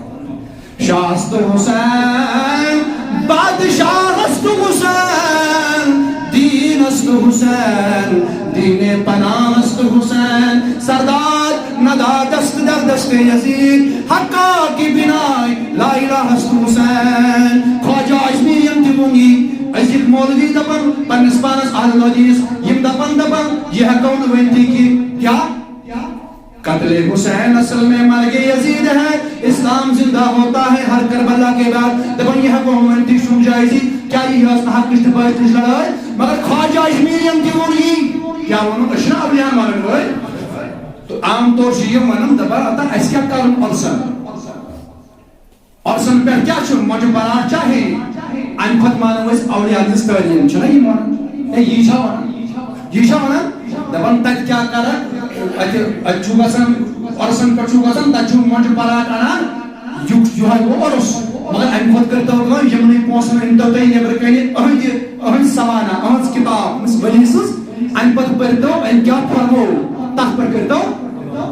شاہس تہٕ حسین، بادشاہس تہٕ حسین، دیٖنس تہٕ حسین، دیٖنِ پناہس تہٕ حسین، سردار ندادس تہٕ دردس تہٕ یزید، حقا کی بنائے لا الہس تہٕ حسین۔ خواجہ اجمیرین تہِ ووٚن یی۔ أزِکۍ مولوی دپان پننِس پانس اہل حدیث، یِم دپان، دپان، یہِ ہٮ۪کو نہٕ ؤنتھٕے کہِ کیٛاہ؟ قتل حسین اصل میں مرگ یزید ہے، اسلام زندہ ہوتا ہے ہر کربلا کے بعد۔ دپان یہِ ہٮ۪کو ؤنِتھ، یہِ چھُنہٕ جٲیزٕے، کیٛاہ یہِ ٲس نہٕ حقٕچ تہٕ باطلٕچ لڑٲے؟ مگر خواجہ اجمیرین تہِ ووٚن یی، کیٛاہ ووٚنُن؟ أسۍ چھِنہٕ اولیاءن مانن وٲلۍ۔ تہٕ عام طور چھِ یِم ونان، دپان، ہتا اَسہِ کیٛاہ کرُن عرسن؟ عرسن پٮ۪ٹھ کیٛاہ چھُ؟ مۄنجہِ پراٹھ چھا ہیٚنۍ؟ اَمہِ کھۄتہٕ مانو أسۍ اولیاء ہٕنٛز تعلیٖم، چھُنہ یہِ وَنان؟ ہے، یی چھا وَنان؟ یی چھا وَنان؟ دَپان، تَتہِ کیٛاہ کَرَکھ؟ اَتہِ، اَتہِ چھُ گژھان، عرسن پٮ۪ٹھ چھُ گژھان، تَتہِ چھُ مۄنجہِ پراٹھ اَنان، یُک، یِہوٚے گوٚو عرس۔ مگر اَمہِ کھۄتہٕ کٔرۍتو کٲم، یِمنٕے پونٛسَن أنۍتو تُہۍ نیٚبرٕ کَنہِ أہٕنٛدِ، أہٕنٛدِ سوانح، أہٕنٛز کِتاب، أمِس ؤلی سٕنٛز، اَمہِ پَتہٕ پٔرۍتو أمۍ کیٛاہ فرموو، تَتھ پٮ۪ٹھ کٔرۍتو۔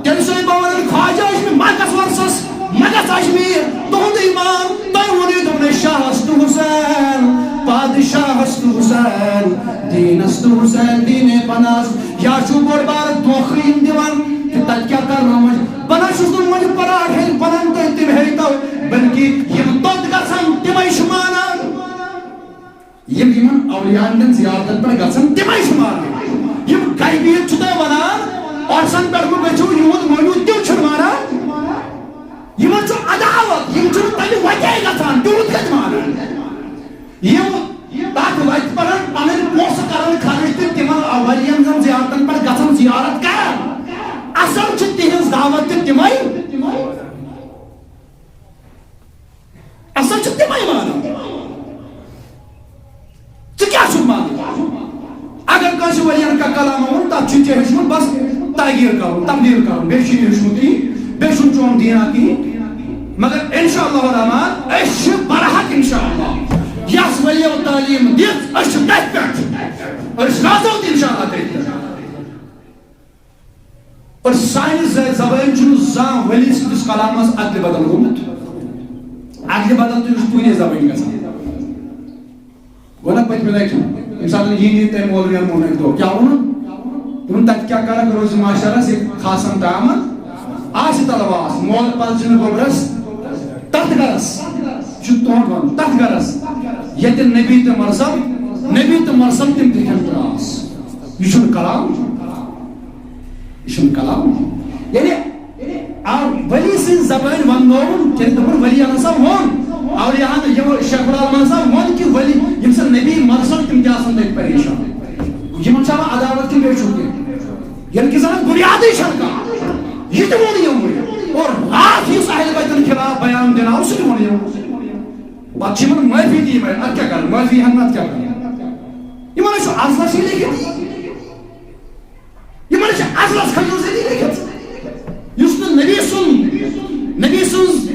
تیٚلہِ چھُسَے بہٕ وَنان، خواجہ اجمیر، مہ گژھ عرسس، مہ گژھ اجمیر، تُہُنٛد امام، تۄہہِ ووٚنُے، دوٚپنَے، شاہس تہٕ حسین، پادشاہس تہٕ حسین، دیٖنس تہٕ حسین، دیٖنِ پناہس، یا چھُو بوٚڑ بارٕ دھوکہٕ یِم دِوان کہِ تَتہِ کیٛاہ کرنو وۄنۍ؟ بہٕ نہ چھُس نہٕ وۄنۍ پران ہیٚلہِ پنن تہٕ تِم ہیٚتو، بلکہِ یِم توٚت گژھن تِمے چھِ مانان۔ یِم یِمن اولیاءن ہٕنٛدٮ۪ن زیارتن پٮ۪ٹھ گژھن، تِمے چھِ مانان۔ یِم غیبیت چھِ تۄہہِ ونان، عرسن پٮ۪ٹھ مہٕ گٔژھِو، یِہُنٛد مٲنِو، تِم چھِنہٕ مانان۔ یِمن چھُ عداوت، یِم چھِنہٕ تَمہِ وتے گژھان، تیوٗت کتہِ مانان؟ یِم تتھ وتہِ پٮ۪ٹھ پنٕنۍ پونٛسہٕ کران خرٕچ تہٕ تِمن اولیاءن ہٕنٛزن زیارتن پٮ۪ٹھ گژھان زیارت کران۔ اصل چھِ تِہنٛز دعوت تہِ تِمے۔ اصل چھِ تِمے مانان۔ ژٕ کیٛاہ چھُکھ مانان؟ اگر کٲنٛسہِ ؤلین کانٛہہ کلام ووٚن، تتھ چھُ ژےٚ ہیوٚچھمُت بس تعگیر کرُن، تبدیل کرُن، بیٚیہِ چھُے نہٕ ہیوٚچھمُتٕے، بیٚیہِ چھُنہٕ چون دیٖنا کِہیٖنۍ۔ مگر انشاء اللہ الرحمن أسۍ چھِ برحق انشاء اللہ۔ یس ؤلۍ یو تعلیٖم دِژ، أسۍ چھِ تٔتھۍ پٮ۪ٹھ، أسۍ روزو تہِ انشاء اللہ تٔتھۍ پٮ۪ٹھ۔ اور سانہِ ز-، زبٲنۍ چھُنہٕ زانٛہہ ؤلی سٕنٛدِس کلامس ادلہِ بدل گوٚمُت۔ ادلہِ بدل تہِ چھُ کُنی زبٲنۍ گژھان۔ گوٚو نا پٔتمہِ لٹہِ ییٚمہِ ساتہٕ یہِ یہِ تٔمۍ مولوِین ووٚن اَکہِ دۄہ، کیٛاہ ووٚنُن؟ دوٚپُن، تَتہِ کیٛاہ کَرَکھ روزِ معاشرَس ییٚتہِ خاصَن تامَتھ آسہِ تَلہٕ واس، مول پَلزِ نہٕ گوٚبرَس تَتھ گَرَس۔ یہِ چھُ تُہُنٛد وَنُن، تَتھ گَرَس ییٚتہِ نبی تہٕ مرسل، نبی تہٕ مرسل تِم تہِ کھٮ۪ن ترٛاس۔ یہِ چھُنہٕ کلام، یہِ چھُنہٕ کلام۔ یعنی آ، ولی سٕنٛز زبٲنۍ وننووُن، تٔمۍ دوٚپُن، ولی ہسا ووٚن، اولیاہن، یِمو شیخ العالمن ہسا ووٚن کہِ ولی، یِم سا نبی مرسل، تِم تہِ آسن تتہِ پریشان۔ یِمن چھا وۄنۍ عداوت کِنہٕ بیٚیہِ چھُ کینٛہہ؟ ییٚلہِ کہِ زن بُنیادٕے چھنہٕ کانٛہہ۔ یہِ تہِ ووٚن یِموٕے۔ اور راتھ یُس اہل بیتن خلاف بیان دِنہٕ آو، سُہ تہِ ووٚن یِمو۔ پتہٕ چھِ یِمن معٲفی تہِ یِمے، اتھ کیٛاہ کرٕ؟ معٲفی ہن نہٕ اتھ کیٛاہ کرٕ؟ یِمن ہے چھُ ازلس یہِ لیکھِتھ۔ یِمن چھِ ازلس خلیل زیدی لیکھِتھ، یُس نہٕ نبی سُنٛد، نبی سٕنٛز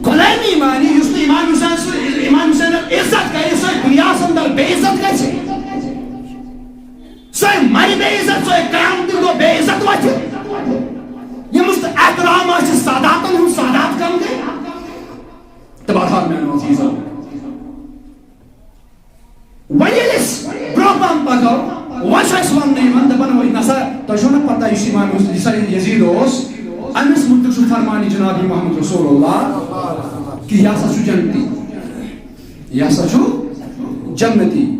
غلٲمی مانہِ، یُس نہٕ امام حسین سُنٛد، امام حسین عزت کرِ، سۄے دُنیاہس اندر بے عزت گژھِ۔ سۄے مرِ بے عزت، سۄے قیامتٕکۍ دۄہ بے عزت وتھِ۔ ییٚمِس نہٕ احترام آسہِ ساداتن ہُنٛد، سادات کم گٔے۔ تہٕ بہرحال میانیو عزیزو، وۄنۍ ییٚلہِ أسۍ برٛونٛہہ پہم پکو، وۄنۍ چھُ اَسہِ وَننہٕ یِوان، دَپان، وۄنۍ نسا تۄہہِ چھو نہ پتہ، یُس امام یُس یُس یزید اوس، أمِس مُتعلِق چھُ فرمان جناب محمد رسول اللہ کہِ یہِ ہسا چھُ جنتی، یہِ ہسا چھُ جنتی۔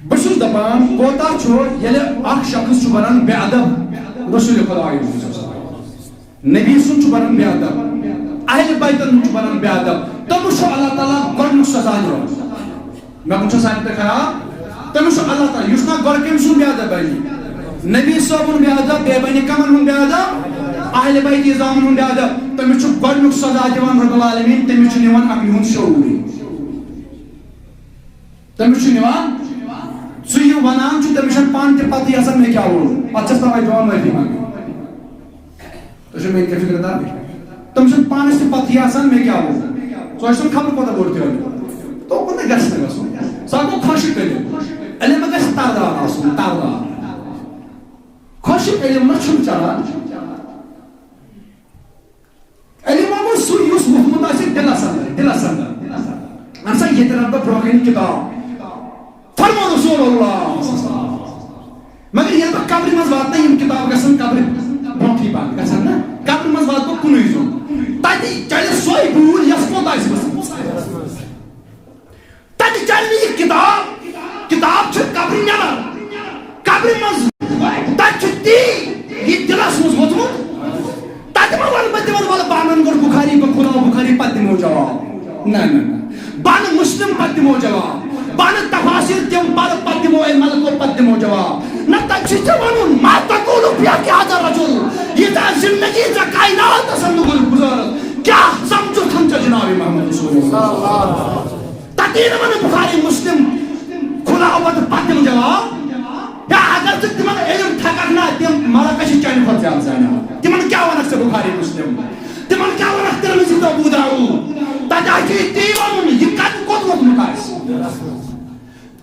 بہٕ چھُس دَپان، کوتاہ چھُ ییٚلہِ اکھ شخص چھُ بنان بے ادب رسول خدایَس نِش؟ نبی سُنٛد چھُ بنان بے ادب، اہل بیتن ہُنٛد چھُ بنان بے ادب۔ تٔمِس چھُ اللہ تعالیٰ گۄڈٕنیُک سزا دِوان۔ مےٚ کُن چھُ سارِوٕے کھۄتہٕ خراب۔ تٔمِس چھُ اللہ تعالیٰ، یُس نہ گۄڈٕ کٔمۍ سُنٛد بے ادب بنہِ؟ نبی صٲبُن بے ادب، بیٚیہِ بنہِ کمن ہُنٛد بے ادب؟ اہل بیت عظامن ہُنٛد بے ادب۔ تٔمِس چھُ گۄڈٕنیُک سزا دِوان رب العالمین، تٔمِس چھُ نِوان اَکھ نِہُنٛد شعوٗرٕے۔ تٔمِس چھُ نِوان، سُہ یہِ وَنان چھُ، تٔمِس چھَنہٕ پانہٕ تہِ پَتہٕ آسان مےٚ کیٛاہ ووٚن۔ پَتہٕ چھَس تَوَے پٮ۪وان معٲفی منٛگٕنۍ۔ تُہۍ چھِو مےٚ کیٛاہ فِکرِ تَران؟ تٔمِس چھَنہٕ پانَس تہِ پَتہٕ آسان مےٚ کیٛاہ ووٚن۔ سُہ آسہِ تٔمۍ خبر کوٗتاہ بوٚڑ تہِ علم۔ توکُن نہٕ گژھِ نہٕ گژھُن۔ سُہ ہا گوٚو خۄشِک علم۔ علم گژھِ تَردار آسُن، تَردار۔ خۄشِک علم نہ چھُنہٕ چَلان۔ علم گوٚو سُہ، یُس ووٚتھمُت آسہِ دِلس اندر، دِلس اندر۔ اہن سا، ییٚتہِ رٹہٕ بہٕ برونٛہہ کنہِ کِتاب۔ فرمو رسول اللہ۔ مگر ییٚلہِ بہٕ قبرِ منٛز واتہٕ نا، یِم کِتابہٕ گژھن قبرِ برونٛٹھٕے پہن، گژھن نا؟ قبرِ منٛز واتہٕ بہٕ کُنُے زوٚن۔ تتہِ چلہِ سۄے بوٗلۍ، یۄس کوٚت آسہِ ؤژھمٕژ۔ تتہِ چلہِ نہٕ یہِ کِتاب۔ کِتاب چھِ قبرِ نٮ۪بر۔ قبرِ منٛز تتہِ چھُ تی یہِ دِلس منٛز ووٚتھمُت۔ تتہِ ما ونہٕ بہٕ تِمن، ولہٕ بہٕ انن گۄڈٕ بُخاری، بہٕ کھُلاو بُخاری، پتہٕ دِمو جواب۔ نہ، نہ، نہ۔ بہٕ انہٕ مسلم، پتہٕ دِمو جواب۔ بہٕ انہٕ تفاسیر تِم پرٕ، پتہٕ دِمو اے ملکو، پتہٕ دِمو جواب۔ نہ، تتہِ چھُ ژےٚ ونُن، ما تقول فی هذا الرجل، ییٖژاہ زندگی ژےٚ کائناتس اندر گُزٲرٕتھ، کیٛاہ سمجھُتھ ژےٚ جناب محمد رسول اللہ؟ تَتہِ یی نہٕ وَنہٕ بُخاری، مُسلِم، کھُلاو پَتہٕ پَتہٕ دِمہٕ جواب۔ یا اگر ژٕ تِمَن علم تھَکَکھ نا، تِم مَلَکَس چھِ چانہِ کھۄتہٕ زیادٕ زانان۔ تِمَن کیٛاہ وَنَکھ ژٕ بُخاری، مُسلِم؟ تِمَن کیٛاہ وَنَکھ تِرمِذی تہٕ ابو داؤد؟ تَتہِ آسہِ یہِ تی وَنُن، یہِ کَتہِ کوٚت ووٚتمُت آسہِ۔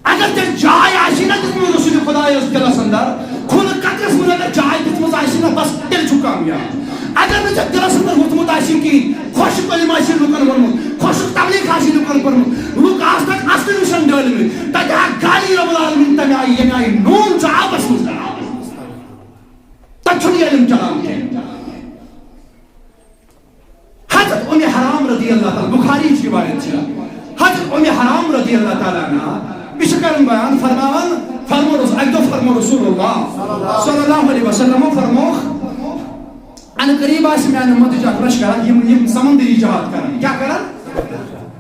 اگر ژےٚ جاے آسی نہ دِژمٕژ رسول خدایس دِلس اندر، خوٗنہٕ قطرس منٛز اگر جاے دِژمٕژ آسی نہ، بس تیٚلہِ چھُ کامیاب۔ اگر نہٕ ژےٚ دِلس اندر ووٚتھمُت آسی کِہیٖنۍ، خۄشک کلمہٕ آسی لُکن ووٚنمُت، خۄشک تبلیغ آسی لُکن پٔرمٕژ، لُکھ آسنکھ اصلہٕ نِش ڈٲلمٕتۍ، تتہِ آکھ گالی رب العالمین تمہِ آیہِ، ییٚمہِ آیہِ نوٗن چھُ آبس منٛز۔ تتہِ چھُنہٕ یہِ علم چلان کینٛہہ۔ حضرت ام حرام رضی اللہ تعالیٰ، بخاری ہٕچ روایت چھِ، حضرت ام حرام رضی اللہ تعالیٰ عنہا، یہِ چھِ کران بیان، فرماوان، فرمو رسول، اکہِ دۄہ فرمو رسول اللہ صلی اللہ علیہ وسلم، فرموکھ، ان قریب آسہِ میانہِ امتٕچ اکھ لشکر، یِم، یِم سمندری جہاد کران۔ کیٛاہ کران؟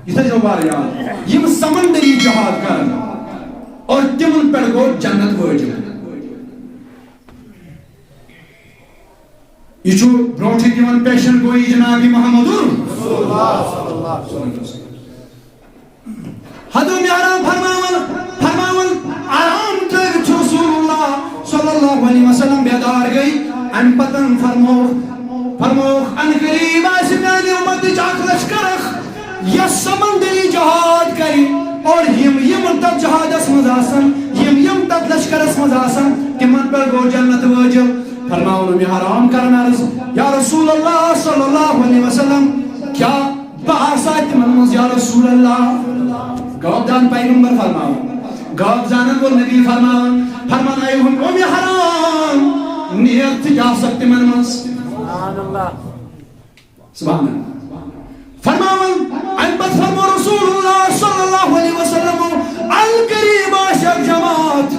یہِ تھٲیزیو وارٕ یاد۔ یِم سمندری جہاد کران اور تِمن پٮ۪ٹھ گوٚو جنت وٲجِب۔ یہِ چھُ برونٛٹھٕے دِوان پیشن گویی جناب محمد۔ حضرت ام حرام فرماوان، فرماوان، آرام ترٲوِتھ بیدار گٔے، اَمہِ پتہٕ فرمووُکھ، فرمووُکھ، "ان قریب آسہِ میانہِ اُمتٕچ اکھ لشکر اکھ، یۄس سمندری جہاد کرِ، اور یِم، یِم تتھ جہادس منٛز آسن، یِم، یِم تتھ لشکرس منٛز آسن، تِمن پٮ۪ٹھ گوٚو جنت وٲجِب۔" فرماوُن أمۍ حرام کرن عرض، "یا رسول اللہ صلی اللہ علیہ وسلم، کیا بہٕ آسا تِمن منٛز یا رسول اللہ؟" غٲب دان پیغمبر فرماوان، غٲب زانن وول نبی فرماوان، فرمان آیہِ ہُم اومہِ حرام، نیک ژٕ تہِ آسکھ تِمن منٛز۔ سبحان اللہ۔ فرماوان، اَمہِ پتہٕ فرمو رسول اللہ صلی اللہ علیہ وسلم، القریب آسہِ اکھ جماعت۔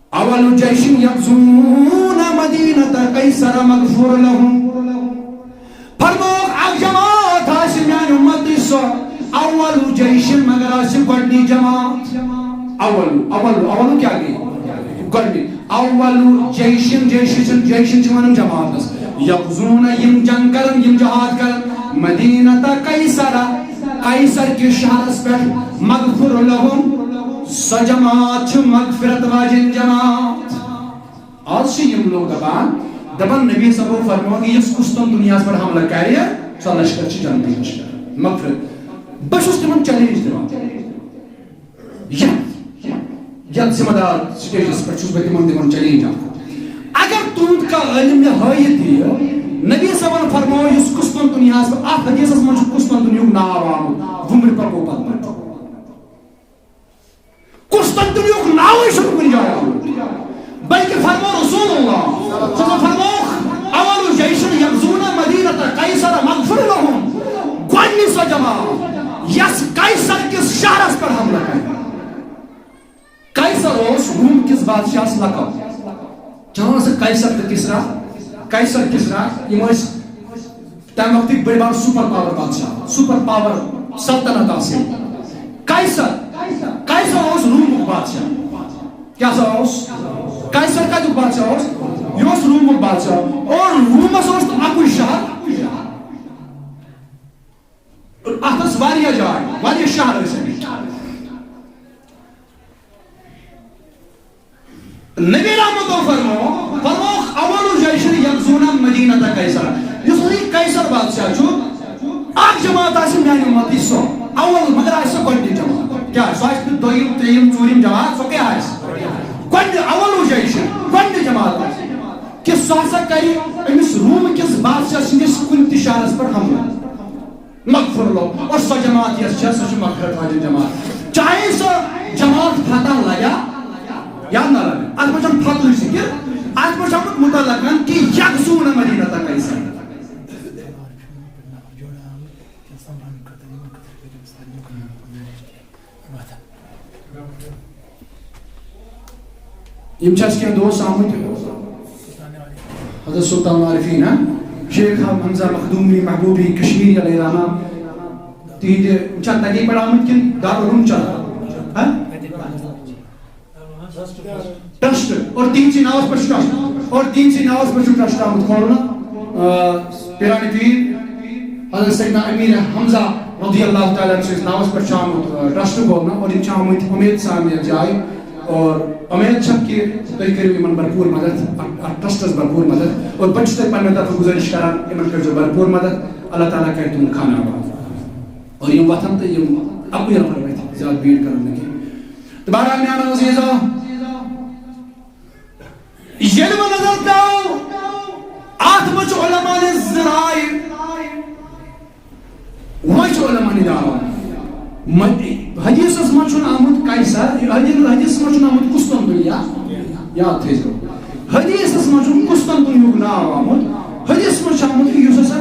اول جیش یغزون مدینہ قیصر مغفور لهم۔ فرمووُکھ، اکھ جماعت آسہِ میانہِ اُمتٕچ سۄ، اول جیش، مگر آسہِ گۄڈنی جماعت۔ اول، اول، اول کیٛاہ گٔے؟ گۄڈنی۔ اول جیش، جیش چھِ، جیش چھِ وَنان جماعتس۔ یغزون، یِم جنگ کرن، یِم جہاد کرن، مدینہ قیصر، قیصر کِس شہرس پٮ۪ٹھ، مغفور لهم، سۄ جماعت چھِ مغفرت واجٮ۪ن جماعت۔ آز چھِ یِم لوٗکھ دَپان، دَپان نبی صٲبو فرموو کہِ یُس قسطنطنیہس پٮ۪ٹھ حملہٕ کَرِ، سۄ لشکر چھِ جنتی لشکر۔ مغفرت۔ بہٕ چھُس تِمن چیلنج دِوان۔ یتھ، یتھ ذمہ دار سٹیجس پٮ۪ٹھ چھُس بہٕ تِمن دِوان چیلنج اکھ۔ اگر تُہُنٛد کانٛہہ عٲلم مےٚ ہٲیِتھ دِیہِ، نبی صٲبن فرموو یُس قسطنطنیہس پٮ۪ٹھ، اتھ حدیثس منٛز چھُ قسطنطنیہُک ناو آمُت، وُمبرِ پکو پتہٕ پٮ۪ٹھ۔ قسطنطنیہُک ناوٕے چھُنہٕ کُنہِ جایہِ آمُت، بلکہِ فرموو رسول اللہ صلی اللہ علیہ وسلم فرمووُکھ، "اول جیش یغزون مدینہ قیصر مغفور لهم"، گۄڈٕنِچ سۄ جماعت یۄس قیصر کِس شہرس پٮ۪ٹھ حملہٕ کرِ۔ قیصر اوس روم کِس بادشاہس لقب۔ چاہے سُہ قیصر تہٕ کسرا، قیصر کسرا، یِم ٲسۍ تمہِ وقتٕکۍ بٔڑۍ بار سپر پاور بادشاہ، سپر پاور سلطنت آسہِ۔ قیصر، قیصر اوس رومُک بادشاہ۔ کیٛاہ سا اوس؟ قیصر کتیُک بادشاہ اوس؟ یہِ اوس رومُک بادشاہ۔ اور رومس اوس تہٕ اکُے شہر۔ اتھ ٲس واریاہ جاے، واریاہ شہر ٲسۍ اَمِکۍ۔ نبی رحمتو فرمو، فرمووُکھ، "اول جیش یغزون مدینہ قیصر"۔ یُس وۄنۍ قیصر بادشاہ چھُ، اکھ جماعت آسہِ میانہِ اُمتٕچ سۄ اول، مگر آسہِ سۄ گۄڈٕنِچ جماعت۔ کیٛاہ؟ سۄ آسہِ نہٕ دوٚیِم، ترٛیٚیِم، ژوٗرِم جماعت، سۄ کیٛاہ آسہِ؟ گۄڈٕنہِ، اول جیش، گۄڈٕنہِ جماعت آسہِ۔ کہِ سۄ ہسا کرِ أمِس روم کِس بادشاہ سٕنٛدِس کُنہِ تہِ شہرس پٮ۪ٹھ حملہٕ۔ مغفور لو۔ اور سۄ جماعت یۄس چھےٚ، سۄ چھِ مغفرت واجٮ۪ن جماعت۔ چاہے سۄ جماعت فتح لگیا یا نہ لگیا۔ اتھ منٛز چھنہٕ فتحٕچ ذکر، اتھ منٛز چھُ آمُت متعلق وننہٕ کہِ یغزون مدینہ قیصر۔ یِم چھِ اَسہِ کینٛہہ دوس آمٕتۍ، حضرت سلطان العارفین، ہاں؟ شیخ حمزہ مخدومی محبوبی کشمیری علیہ الرحمہ، تِہِنٛدِ، یِم چھا تَتی پٮ۪ٹھ آمٕتۍ کِنہٕ دارالعلوم چھا؟ ہاں؟ ٹرسٹ، اور تِہِنٛدسٕے ناوَس پٮ۪ٹھ چھُ ٹرسٹ، اور تِہِنٛدسٕے ناوَس پٮ۪ٹھ چھُ ٹرسٹ آمُت کھولنہٕ، آ، پیرانِ پیٖر حضرت سیدنا امیر حمزہ رضی اللہ تعالیٰ عنہ سٕنٛدِس ناوَس پٮ۪ٹھ چھُ آمُت، آ، ٹرسٹ کھولنہٕ، اور یِم چھِ آمٕتۍ اُمید سان یَتھ جایہِ، اور اُمید چھم کہِ تُہۍ کٔرِو یِمَن بھرپوٗر مدد، اَتھ، اَتھ ٹرسٹَس بھرپوٗر مدد، اور بہٕ چھُس تۄہہِ پنٛنہِ طرفہٕ گُزٲرِش کران، یِمَن کٔرۍزیو بھرپوٗر مدد، اللہ تعالیٰ کرِ تُہُنٛد خانہٕ آباد۔ اور یِم وۄتھَن تہٕ یِم اَکُے نفر وَتھِ، زیادٕ بھیٖڑ کَرو نہٕ کینٛہہ۔ تہٕ بہرحال میٛانیو عزیٖزو، ییٚلہِ وۄنۍ نظر ترٛاوو، اَتھ منٛز چھُ علماء نہِ زٕ رایہِ۔ وۄنۍ چھُ علماء نہِ دعویٰ۔ مد-، حدیثس منٛز چھُنہٕ آمُت قیصر، حدیث، حدیثس منٛز چھُنہٕ آمُت قسطنطنیہ، یاد تھٲیزیو۔ حدیثس منٛز چھُنہٕ قسطنطنیہُک ناو آمُت۔ حدیثس منٛز چھُ آمُت کہِ یُس ہسا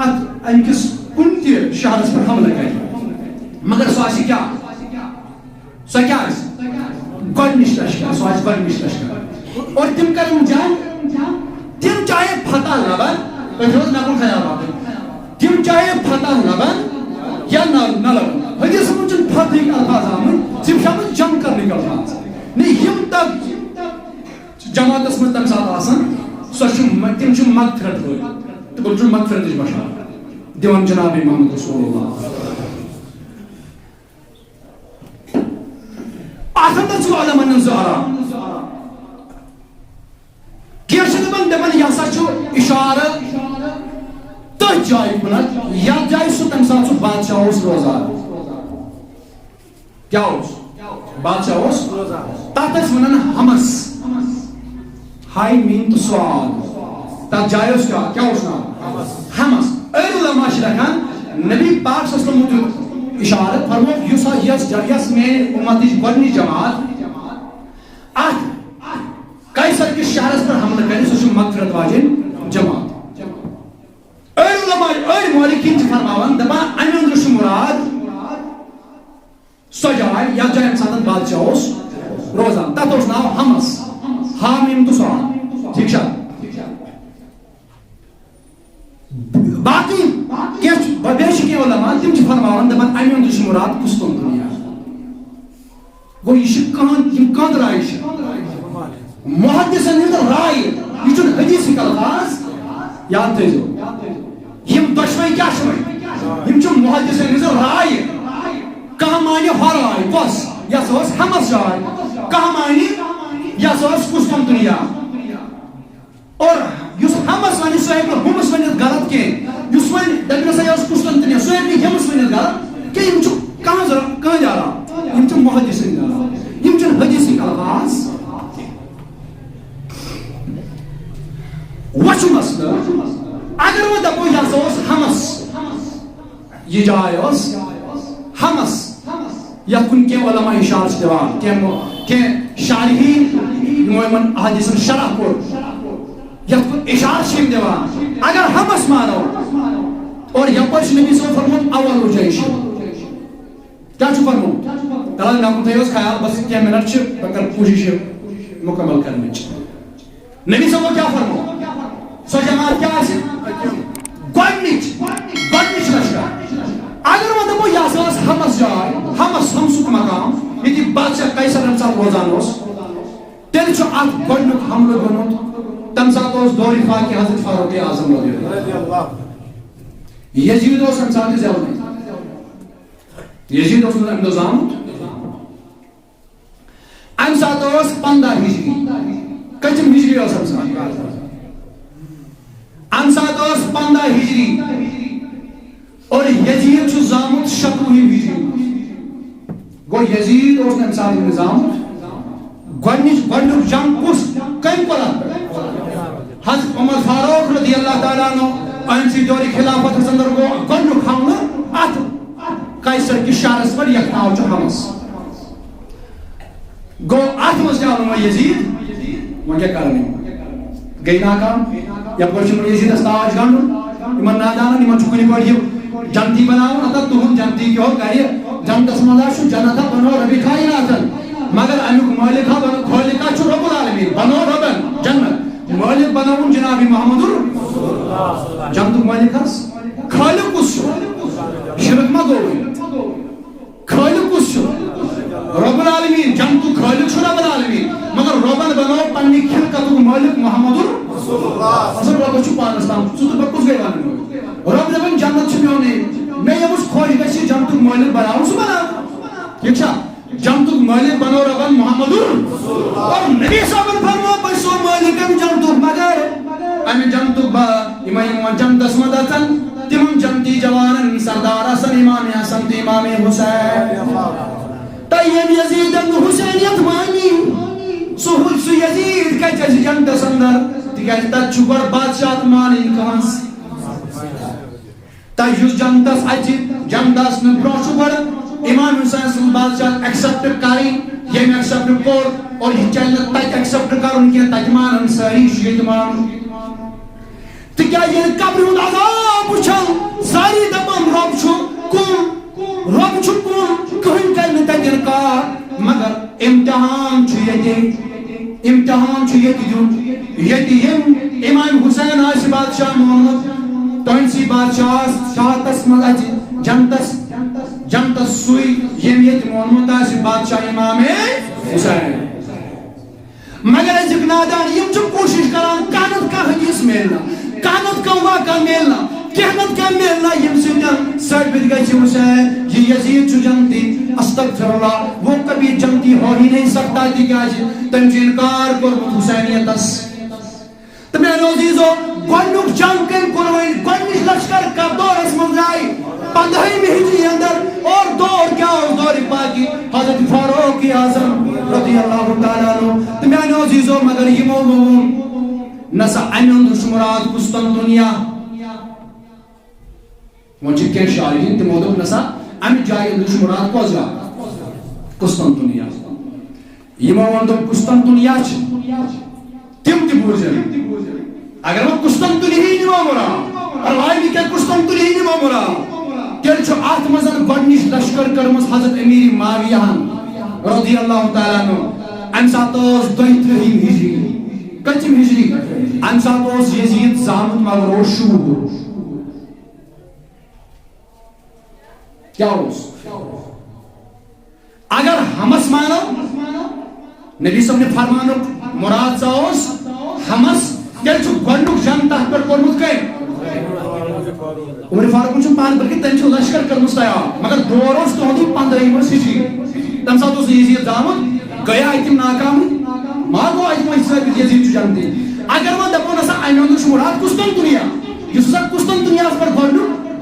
اتھ، امہِ کِس کُنہِ تہِ شہرس پٮ۪ٹھ حملہٕ کرِ۔ مگر سُہ آسہِ کیٛاہ؟ سۄ کیٛاہ آسہِ؟ گۄڈٕنِچ لشکر، سۄ آسہِ گۄڈٕنِچ لشکر۔ اور تِم کرن جنگ، تِم چاہے فتح لبن، تُہۍ تھٲیِو مےٚ کُن خیال باقٕے۔ تِم چاہے فتح لبن یا نہ، نہ لبن۔ حدیثس منٛز چھِنہٕ فتحٕکۍ الفاظ آمٕتۍ، تِم چھِ آمٕتۍ جنگ کرنٕکۍ الفاظ۔ نہ، یِم تتھ جماعتس منٛز تمہِ ساتہٕ آسن، سۄ چھِ م-، تِم چھِ مغفرت وٲلۍ۔ تہٕ بہٕ چھُس مغفرتٕچ بشارت دِوان جناب محمد رسول اللہ۔ اتھ اندر چھُ علماء نٮ۪ن زٕ آرام۔ دَپان، یہِ ہسا چھُ اِشارٕ تٔتھۍ جایہِ کُنَتھ، یَتھ جایہِ سُہ تَمہِ ساتہٕ سُہ بادشاہ اوس روزان۔ کیٛاہ اوس؟ بادشاہ اوس۔ تَتھ ٲسۍ وَنان حمس۔ ہاے میٖم تہٕ صاد۔ تَتھ جایہِ اوس کیٛاہ؟ کیٛاہ اوس ناو؟ حمس۔ أڑۍ علماء چھِ لیکھان، نبی پاک صلی اللہ علیہ وسلم دیُت اِشارٕ، فرمووُکھ، یُس ہا، یۄس جا-، یۄس میٛانہِ اُمتٕچ گۄڈٕنِچ جماعت اَتھ قیصر کِس شہرس پٮ۪ٹھ حملہٕ کرِ، سۄ چھِ مغفرت واجیٚنۍ جماعت۔ أڑۍ علماء، أڑۍ مورخیٖن چھِ فرماوان، دَپان، اَمہِ اندرٕ چھُ مُراد سۄ جاے، یَتھ جایہِ اَمہِ ساتہٕ بادشاہ اوس روزان۔ تَتھ اوس ناو حمس۔ ہا میٖم تہٕ صاد۔ ٹھیٖک چھا؟ باقٕے کینٛہہ چھِ، بیٚیہِ چھِ کینٛہہ علماء، تِم چھِ فرماوان، دَپان، اَمہِ اندرٕ چھُ مُراد قسطنطنیہ۔ گوٚو، یہِ چھِ کانٛہہ، یِم کانٛہہ راے چھِ؟ محدثن ہٕنٛز راے۔ یہِ چھُنہٕ حدیثٕکۍ الفاظ، یاد تھٲیزیو۔ یِم دۄشوے کیٛاہ چھِ وۄنۍ؟ یِم چھِ محدثن ہٕنٛز راے۔ کانٛہہ مانہِ ہۄ راے، کۄس؟ یۄس ٲس حمس جاے۔ کانٛہہ مانہِ یۄس ٲس قسطنطنیہ۔ اور یُس حمس ونہِ، سُہ ہیٚکہِ نہٕ حمس ؤنِتھ غلط کینٛہہ۔ یُس وۄنۍ دَپہِ نہ سا یہِ ٲس قسطنطنیہ، سُہ ہیٚکہِ نہٕ حمس ؤنِتھ غلط کینٛہہ۔ یِم چھِ کانٛہہ ذرا، کانٛہہ جارا۔ یِم چھِ محدثین غلط۔ یِم چھِنہٕ حدیثٕکۍ الفاظ۔ وۄنۍ چھُ مسلہٕ، اگر وۄنۍ دَپو یہِ ہسا اوس حمس، یہِ جاے ٲس حمس، یَتھ کُن کینٛہہ علماء اِشارٕ چھِ دِوان، کینٛہہ مو-، کینٛہہ شارحیٖن، یِمو یِمَن احادیٖثَن شرح کوٚر، یَتھ کُن اِشارٕ چھِ یِم دِوان۔ اگر حمس مانو، اور یَپٲرۍ چھُ نبی صٲب فرموومُت اول جیش، کیٛاہ چھُ فرموومُت؟ تَلہٕ مےٚ کُن تھٲیِو حظ خیال، بس کینٛہہ منٹ چھِ، بہٕ کَرٕ کوٗشِش یہِ مُکمل کَرنٕچ۔ نبی صٲبو کیٛاہ فرموو؟ سۄ جماعت کیٛاہ آسہِ؟ گۄڈٕنِچ، گۄڈٕنِچ لشکر۔ اگر وۄنۍ دَپو، یہِ ہسا ٲس حمس جاے، حمس، حمسُک مقام، ییٚتہِ بادشاہ قیصر ییٚمہِ ساتہٕ روزان اوس، تیٚلہِ چھُ اَتھ گۄڈٕنیُک حملہٕ گوٚمُت۔ تَمہِ ساتہٕ اوس دورِ فاقے حضرت فاروق اعظم رضی اللہ عنہ۔ یزید اوس اَمہِ ساتہٕ زٮ۪ونٕے۔ یزید اوس نہٕ اَمہِ دۄہ زامُت۔ اَمہِ ساتہٕ اوس پنٛداہ ہجری۔ کٔژِم ہجری اوس اَمہِ ساتہٕ؟ اَمہِ ساتہٕ اوس پنٛداہ ہجری۔ اور یزید چھُ زامُت شَتوُہِم ہجری۔ گوٚو، یزید اوس نہٕ اَمہِ ساتہٕ وُنہِ زامُت۔ گۄڈٕنِچ، گۄڈٕنیُک جنگ کُس، کٔمۍ کوٚر اَتھ پٮ۪ٹھ؟ حضرت عمر فاروق رضی اللہ تعالیٰ عنہ، أہنٛدِ دورِ خلافتس اندر گوٚو گۄڈٕنیُک حملہٕ اَتھ قیصر کِس شہرس پٮ۪ٹھ، یَتھ ناو چھُ حمس۔ گوٚو، اَتھ منٛز تہِ آو نہٕ وۄنۍ یزید، وۄنۍ کیٛاہ کرن یِم؟ گٔے ناکام۔ یَپٲرۍ چھُ یِمن یزیدس تاج گنٛڈُن، یِمن نادانن، یِمن چھُ کُنہِ پٲٹھۍ یہِ جنتی بناوُن۔ ہتا تُہُنٛد جنتی کیٛاہ کرِ؟ جنتس منٛز آسہِ چھُ جنت ہا بنوو ربِ کائناتن، مگر اَمیُک مٲلِک ہا بنوو، خٲلِق ہا چھُ رب العالمین، بنوو ربن جنت۔ مٲلِک بنووُن جناب محمد ال-، جنتُک مٲلِک حظ۔ خٲلِق کُس چھُ؟ شرک ما گوٚو وۄنۍ؟ خٲلِق کُس چھُ؟ رب العالمین۔ جنتُک خٲلِق چھُ رب العالمین، مگر ربن بنوو پننہِ خلقتُک مٲلِک محمد ال-، اصل ربس چھُ پانس تام، ژٕ تہٕ بہٕ کُس گٔے ونان وۄنۍ؟ رب دپان، جنت چھِ میونٕے، مےٚ ییٚمِس خۄش گژھِ جنتُک مٲلِک بناوُن، سُہ بناو۔ ٹھیٖک چھا؟ جنتُک مٲلِک بنوو ربن محمد ال-، اور نبی صٲبن فرموو، بہٕ چھُسو مٲلِکن جنتُک، مگر امہِ جنتُک با-، یِمن، یِمن جنتس منٛز اژن، تِمن جنتی جوانن سردار آسن امام حسن تہٕ امام حسین۔ تہٕ ییٚمۍ یزیدن نہٕ حسینیت مانی، سُہ ہُہ، سُہ یزید کتہِ آسہِ جنتس اندر؟ تِکیازِ تتہِ چھُ گۄڈٕ بادشاہت مانٕنۍ کٲنٛسہِ۔ تہٕ یُس جنتس اژِ، جنتس نہٕ برونٛہہ چھُ گۄڈٕ امام حسین سٕنٛز بادشاہت accept کرٕنۍ، ییٚمۍ accept کوٚر، اور یہِ چلہِ نہٕ تتہِ accept کرُن کینٛہہ، تتہِ مانن سٲری، یہِ چھُ ییٚتہِ مانُن۔ تِکیٛازِ ییٚلہِ قبرِ ہُنٛد عذاب وٕچھو، سٲری دَپان، "رۄب چھُ کُن، رۄب چھُ کُن، کٕہٕنۍ کَرِ نہٕ تَتہِ اِنکار۔" مگر امتحان چھُ ییٚتہِ، امتحان چھُ ییٚتہِ دیُن، ییٚتہِ ییٚمۍ امام حسین آسہِ بادشاہ مونمُت، تٔمۍ سٕے بادشاہس، شاہتس منٛز اَژِ جنتس، جنتس سُے، ییٚمۍ ییٚتہِ مونمُت آسہِ بادشاہ امام حسین۔ مگر أزیُک نادان، یِم چھِ کوٗشِش کران، کانٛہہ نتہٕ کانٛہہ حدیث میلہِ نہ، کانٛہہ نتہٕ کانٛہہ واقعہ میلہِ نہ، کینٛہہ نتہٕ کینٛہہ میلہِ نہ، ییٚمہِ سۭتۍ ثٲبت گژھِ حسین، یہِ یزید چھُ جنتی۔ استغفر اللہ، وہ کبھی جنتی ہو ہی نہیں سکتا، تِکیٛازِ تٔمۍ چھُ انکار کوٚرمُت حسینیتس۔ تہٕ میانیو عزیزو، گۄڈٕنیُک جنگ کٔمۍ کوٚر وۄنۍ؟ گۄڈٕنِچ لشکر کتھ دورس منٛز درٛاے؟ پندہٲیمہِ ہجری اندر۔ اور دور کیٛاہ اوس؟ دورِ پاکی حضرت فاروق اعظم رضی اللہ تعالیٰ عنہ۔ تہٕ میانیو عزیزو، مگر یِمو ووٚن، نہ سا، امہِ اندرٕ چھُ مراد قسطنطنیہ۔ وۄنۍ چھِ کینٛہہ شارحین، تِمو دوٚپ، نہ سا، امہِ جایہِ اندرٕ چھُ مراد کۄس جاے؟ قسطنطنیہ۔ یِمو ووٚن، دوٚپ، قسطنطنیہ چھِ۔ تِم تہِ بوٗزِن۔ اگر وۄنۍ قسطنطنیہ نِمو مراد، پرواے نہٕ کینٛہہ، قسطنطنیہ نِمو مراد، تیٚلہِ چھُ اتھ منٛز گۄڈٕنِچ لشکر کٔرمٕژ حضرت امیر معاویہ ہن رضی اللہ تعالیٰ عنہ۔ امہِ ساتہٕ ٲس دۄیہِ ترٛہِم ہجری۔ کٔژِم ہجری؟ امہِ ساتہٕ اوس یزید زامُت، مگر اوس شوٗر۔ کیٛاہ اوس؟ اگر ہمس مانو، نبی صٲب نہِ فرمانُک مراد ژا اوس ہمس، تیٚلہِ چھُ گۄڈٕنیُک جنگ تتھ پٮ۪ٹھ کوٚرمُت کٔمۍ؟ عمر فاروقن چھُ پانہٕ، بلکہِ تٔمۍ چھُ لشکر کٔرمٕژ تیار، مگر دور اوس تُہُنٛدُے پندٲہِمہِ ہجری۔ تمہِ ساتہٕ اوس نہٕ یزید زامُت، گٔیے تِم ناکام، ما گوٚو اتہِ وۄنۍ ثٲبت یزید چھُ جنتی۔ اگر وۄنۍ دپو نہ سا امہِ اندرٕ چھُ مراد قسطنطنیہ، یُس ہسا قسطنطنیہس پٮ۪ٹھ گۄڈٕنیُک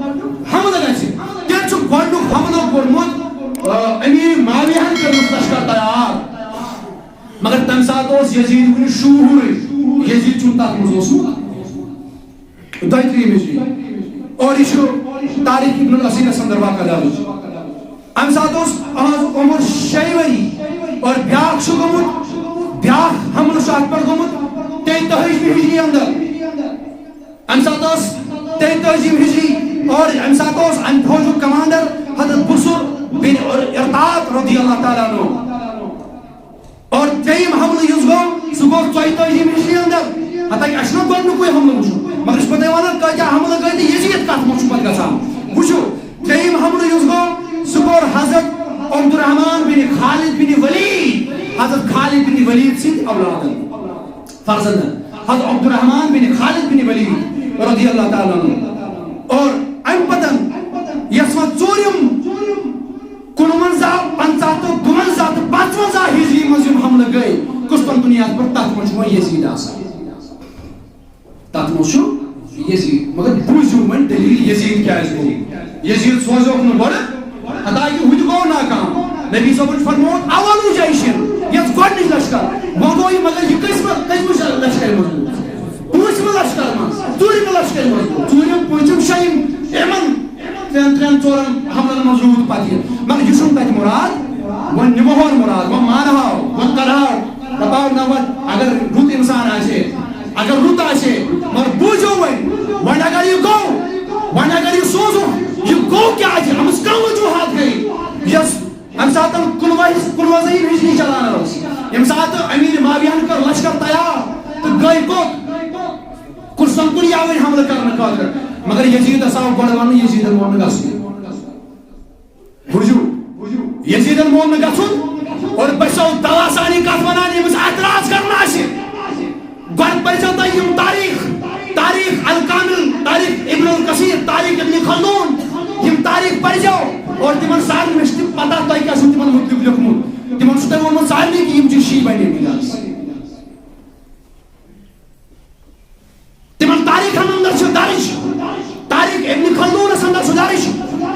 حملہٕ گژھِ، تیٚلہِ چھُ گۄڈٕنیُک حملہٕ کوٚرمُت، آ، امیر معاویہ ہن کٔرمٕژ لشکر تیار۔ مگر تمہِ ساتہٕ اوس یزید وُنہِ شوٗہُرٕے، یزید چھُنہٕ تتھ منٛز اوسمُت۔ دۄیہِ ترٛہِم ہجری۔ اور یہِ چھُ تاریخ ابن الاثیرس اندر واقعہ درج۔ امہِ ساتہٕ اوس اہنٛز عمر شیٚیہِ ؤری اور بیٛاکھ چھُ گوٚمُت، بیٛاکھ حملہٕ چھُ اتھ پٮ۪ٹھ گوٚمُت تیٚتٲجِمہِ ہجری اندر۔ امہِ ساتہٕ ٲس تیٚتٲجِم ہجری اور امہِ ساتہٕ اوس امہِ فوجُک کمانڈر حضرت بصر بن ارطاط رضی اللہ تعالیٰ عنہ۔ اور ترٛیٚیِم حملہٕ یُس گوٚو، سُہ گوٚو ژۄیتٲجِم ہجری اندر۔ حتیٰ کہ اَسہِ چھُنہ گۄڈٕنیُکُے حملہٕ وٕچھُن، مگر أسۍ چھِ پتہٕ وَنان کۭتیٛاہ حملہٕ گٔے تہٕ یزید کَتھ منٛز چھُ پتہٕ گژھان۔ وٕچھِو، ترٛیٚیِم حملہٕ یُس گوٚو، سُہ کوٚر حضرت عبدالرحمان بن خالد بن ولید، حضرت خالد بن ولید سٕنٛدۍ اولادن۔ فرزندن، حضرت عبدالرحمان بن خالد بن ولید رضی اللہ تعالیٰ عنہ۔ اور امہِ پتن یس وۄنۍ ژوٗرِم کُنوَنزاہ، پنٛژاہ تہٕ دُوَنزاہ تہٕ پانٛژوَنزاہ ہجری منٛز یِم حملہٕ گٔے قسطنطنیہس پٮ۪ٹھ، تتھ منٛز چھُ وۄنۍ یزید آسان۔ تتھ منٛز چھُ یزید۔ مگر بوٗزِو وۄنۍ دٔلیٖل، یزید کیٛازِ گوٚو؟ یزید سوزیوکھ نہٕ گۄڈٕ، حتیٰ کہِ ہُہ تہِ گوٚو ناکام۔ نبی صٲبن چھُ فرموومُت، "اولُ جیشن"، یۄس گۄڈٕنِچ لشکر۔ وۄنۍ گوٚو یہِ، مگر یہِ کٔژمہِ، کٔژمہِ لشکرِ منٛز گوٚو؟ پوٗنٛژمہِ لشکرِ منٛز، ژوٗرِمہِ لشکرِ منٛز گوٚو۔ ژوٗرِم، پوٗنٛژِم، شیٚیِم، یِمن ترٛٮ۪ن، ترٛٮ۪ن، ژورن حملن منٛز روٗد پتہٕ یہِ۔ مگر یہِ چھُنہٕ تتہِ مراد، وۄنۍ نِمہون مراد، وۄنۍ مانہو، وۄنۍ کرہو، دپہو نہ وۄنۍ اگر رُت انسان آسہِ ہے، اگر رُت آسہِ ہے، مگر بوٗزِو وۄنۍ، وۄنۍ اگر یہِ گوٚو، وۄنۍ اگر یہِ سوزُکھ، یہِ گوٚو کیٛازِ؟ أمِس کم وجوہات گٔے؟ یۄس امہِ ساتہٕ کُنوُہ، کُنوُہزٲیِم ہجری چلان ٲس، ییٚمہِ ساتہٕ امیر معاویہ ہن کٔر لشکر تیار تہٕ گٔے کوٚت؟ قسطنطنیہ وۄنۍ حملہٕ کرنہٕ خٲطرٕ۔ مگر یزید ہسا آو گۄڈٕ وننہٕ، یزیدن ووٚن نہٕ گژھُن۔ بوٗزِو، یزیدن ووٚن نہٕ گژھُن۔ اور بہٕ چھسو دوا سانی کتھ ونان، ییٚمِس اعتراض کرُن آسہِ، گۄڈٕ پٔرۍزیو تۄہہِ یِم تاریخ، تاریخ الکامل، تاریخ ابن الکثیر، تاریخ ابن خلدون، یِم تاریخ پٔرۍزیو۔ اور تِمن سارنٕے چھِ پتہ تۄہہِ کیٛاہ چھُو تِمن مُتعلق لیوٚکھمُت۔ تِمن چھُ تۄہہِ ووٚنمُت سارنٕے کہِ یِم چھِ شی بنیمٕتۍ آز۔ تِمن تاریخن اندر چھُ درج، تاریخ ابن خلدونس اندر چھُ درج،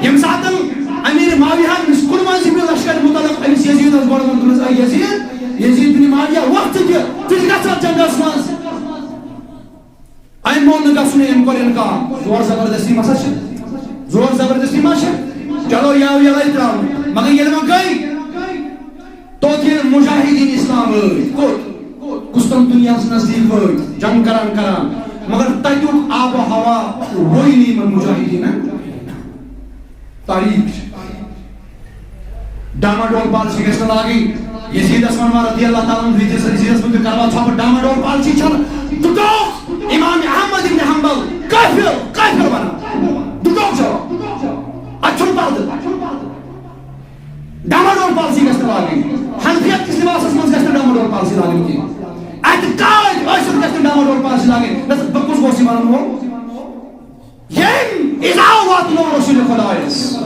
ییٚمہِ ساتن امیر معاویہ ہن أمِس کُنوُہن ذمہِ لشکر متعلق أمِس یزیدس گۄڈٕ ووٚن، دوٚپنس، "اے یزید، یزید بن معاویہ، وۄتھ ژٕ تہِ، ژٕ تہِ گژھ اتھ جنگس منٛز۔" أمۍ مون نہٕ گژھُن، أمۍ کوٚر انکار۔ زور زبردستی ما سا چھِ؟ زور زبردستی ما چھِ؟ چلو، یہِ آو یَلَے ترٛاونہٕ۔ مگر ییٚلہِ وۄنۍ گٔے، توٚت ییٚلہِ مجاہدین اسلام وٲتۍ، کوٚت؟ قسطنطنیہس نزدیٖک وٲتۍ، جنگ کران کران۔ مگر تتیُک آب و ہوا ووٚن نہٕ یِمن مجاہدینن۔ تاریخ چھِ۔ ڈاماڈول پالسی گژھِ نہٕ لاگٕنۍ۔ یزیدس ونہٕ رضی اللہ تعالیٰ عنہ، یزیدس، یزیدس منٛز تہِ کروا ژھۄپہٕ، ڈاماڈول پالسی چھنہٕ۔ ٹُٹوکھ امام احمد ابن حنبل، کافر، کافر ونان۔ ٹُٹوکھ جواب۔ اتھ چھُنہٕ پردٕ۔ ڈاماڈول پالسی گژھِ نہٕ لاگٕنۍ۔ حنفیت کِس لباسس منٛز گژھِ نہٕ ڈاماڈول پالسی لاگٕنۍ کینٛہہ۔ اعتقاد ٲسِتھ گژھِ نہٕ ڈاماڈول پالسی لاگٕنۍ۔ دَپان، بہٕ کُس گوٚوس یہِ ونن وول؟ ییٚمۍ اِزا واتنو رسول خدایس۔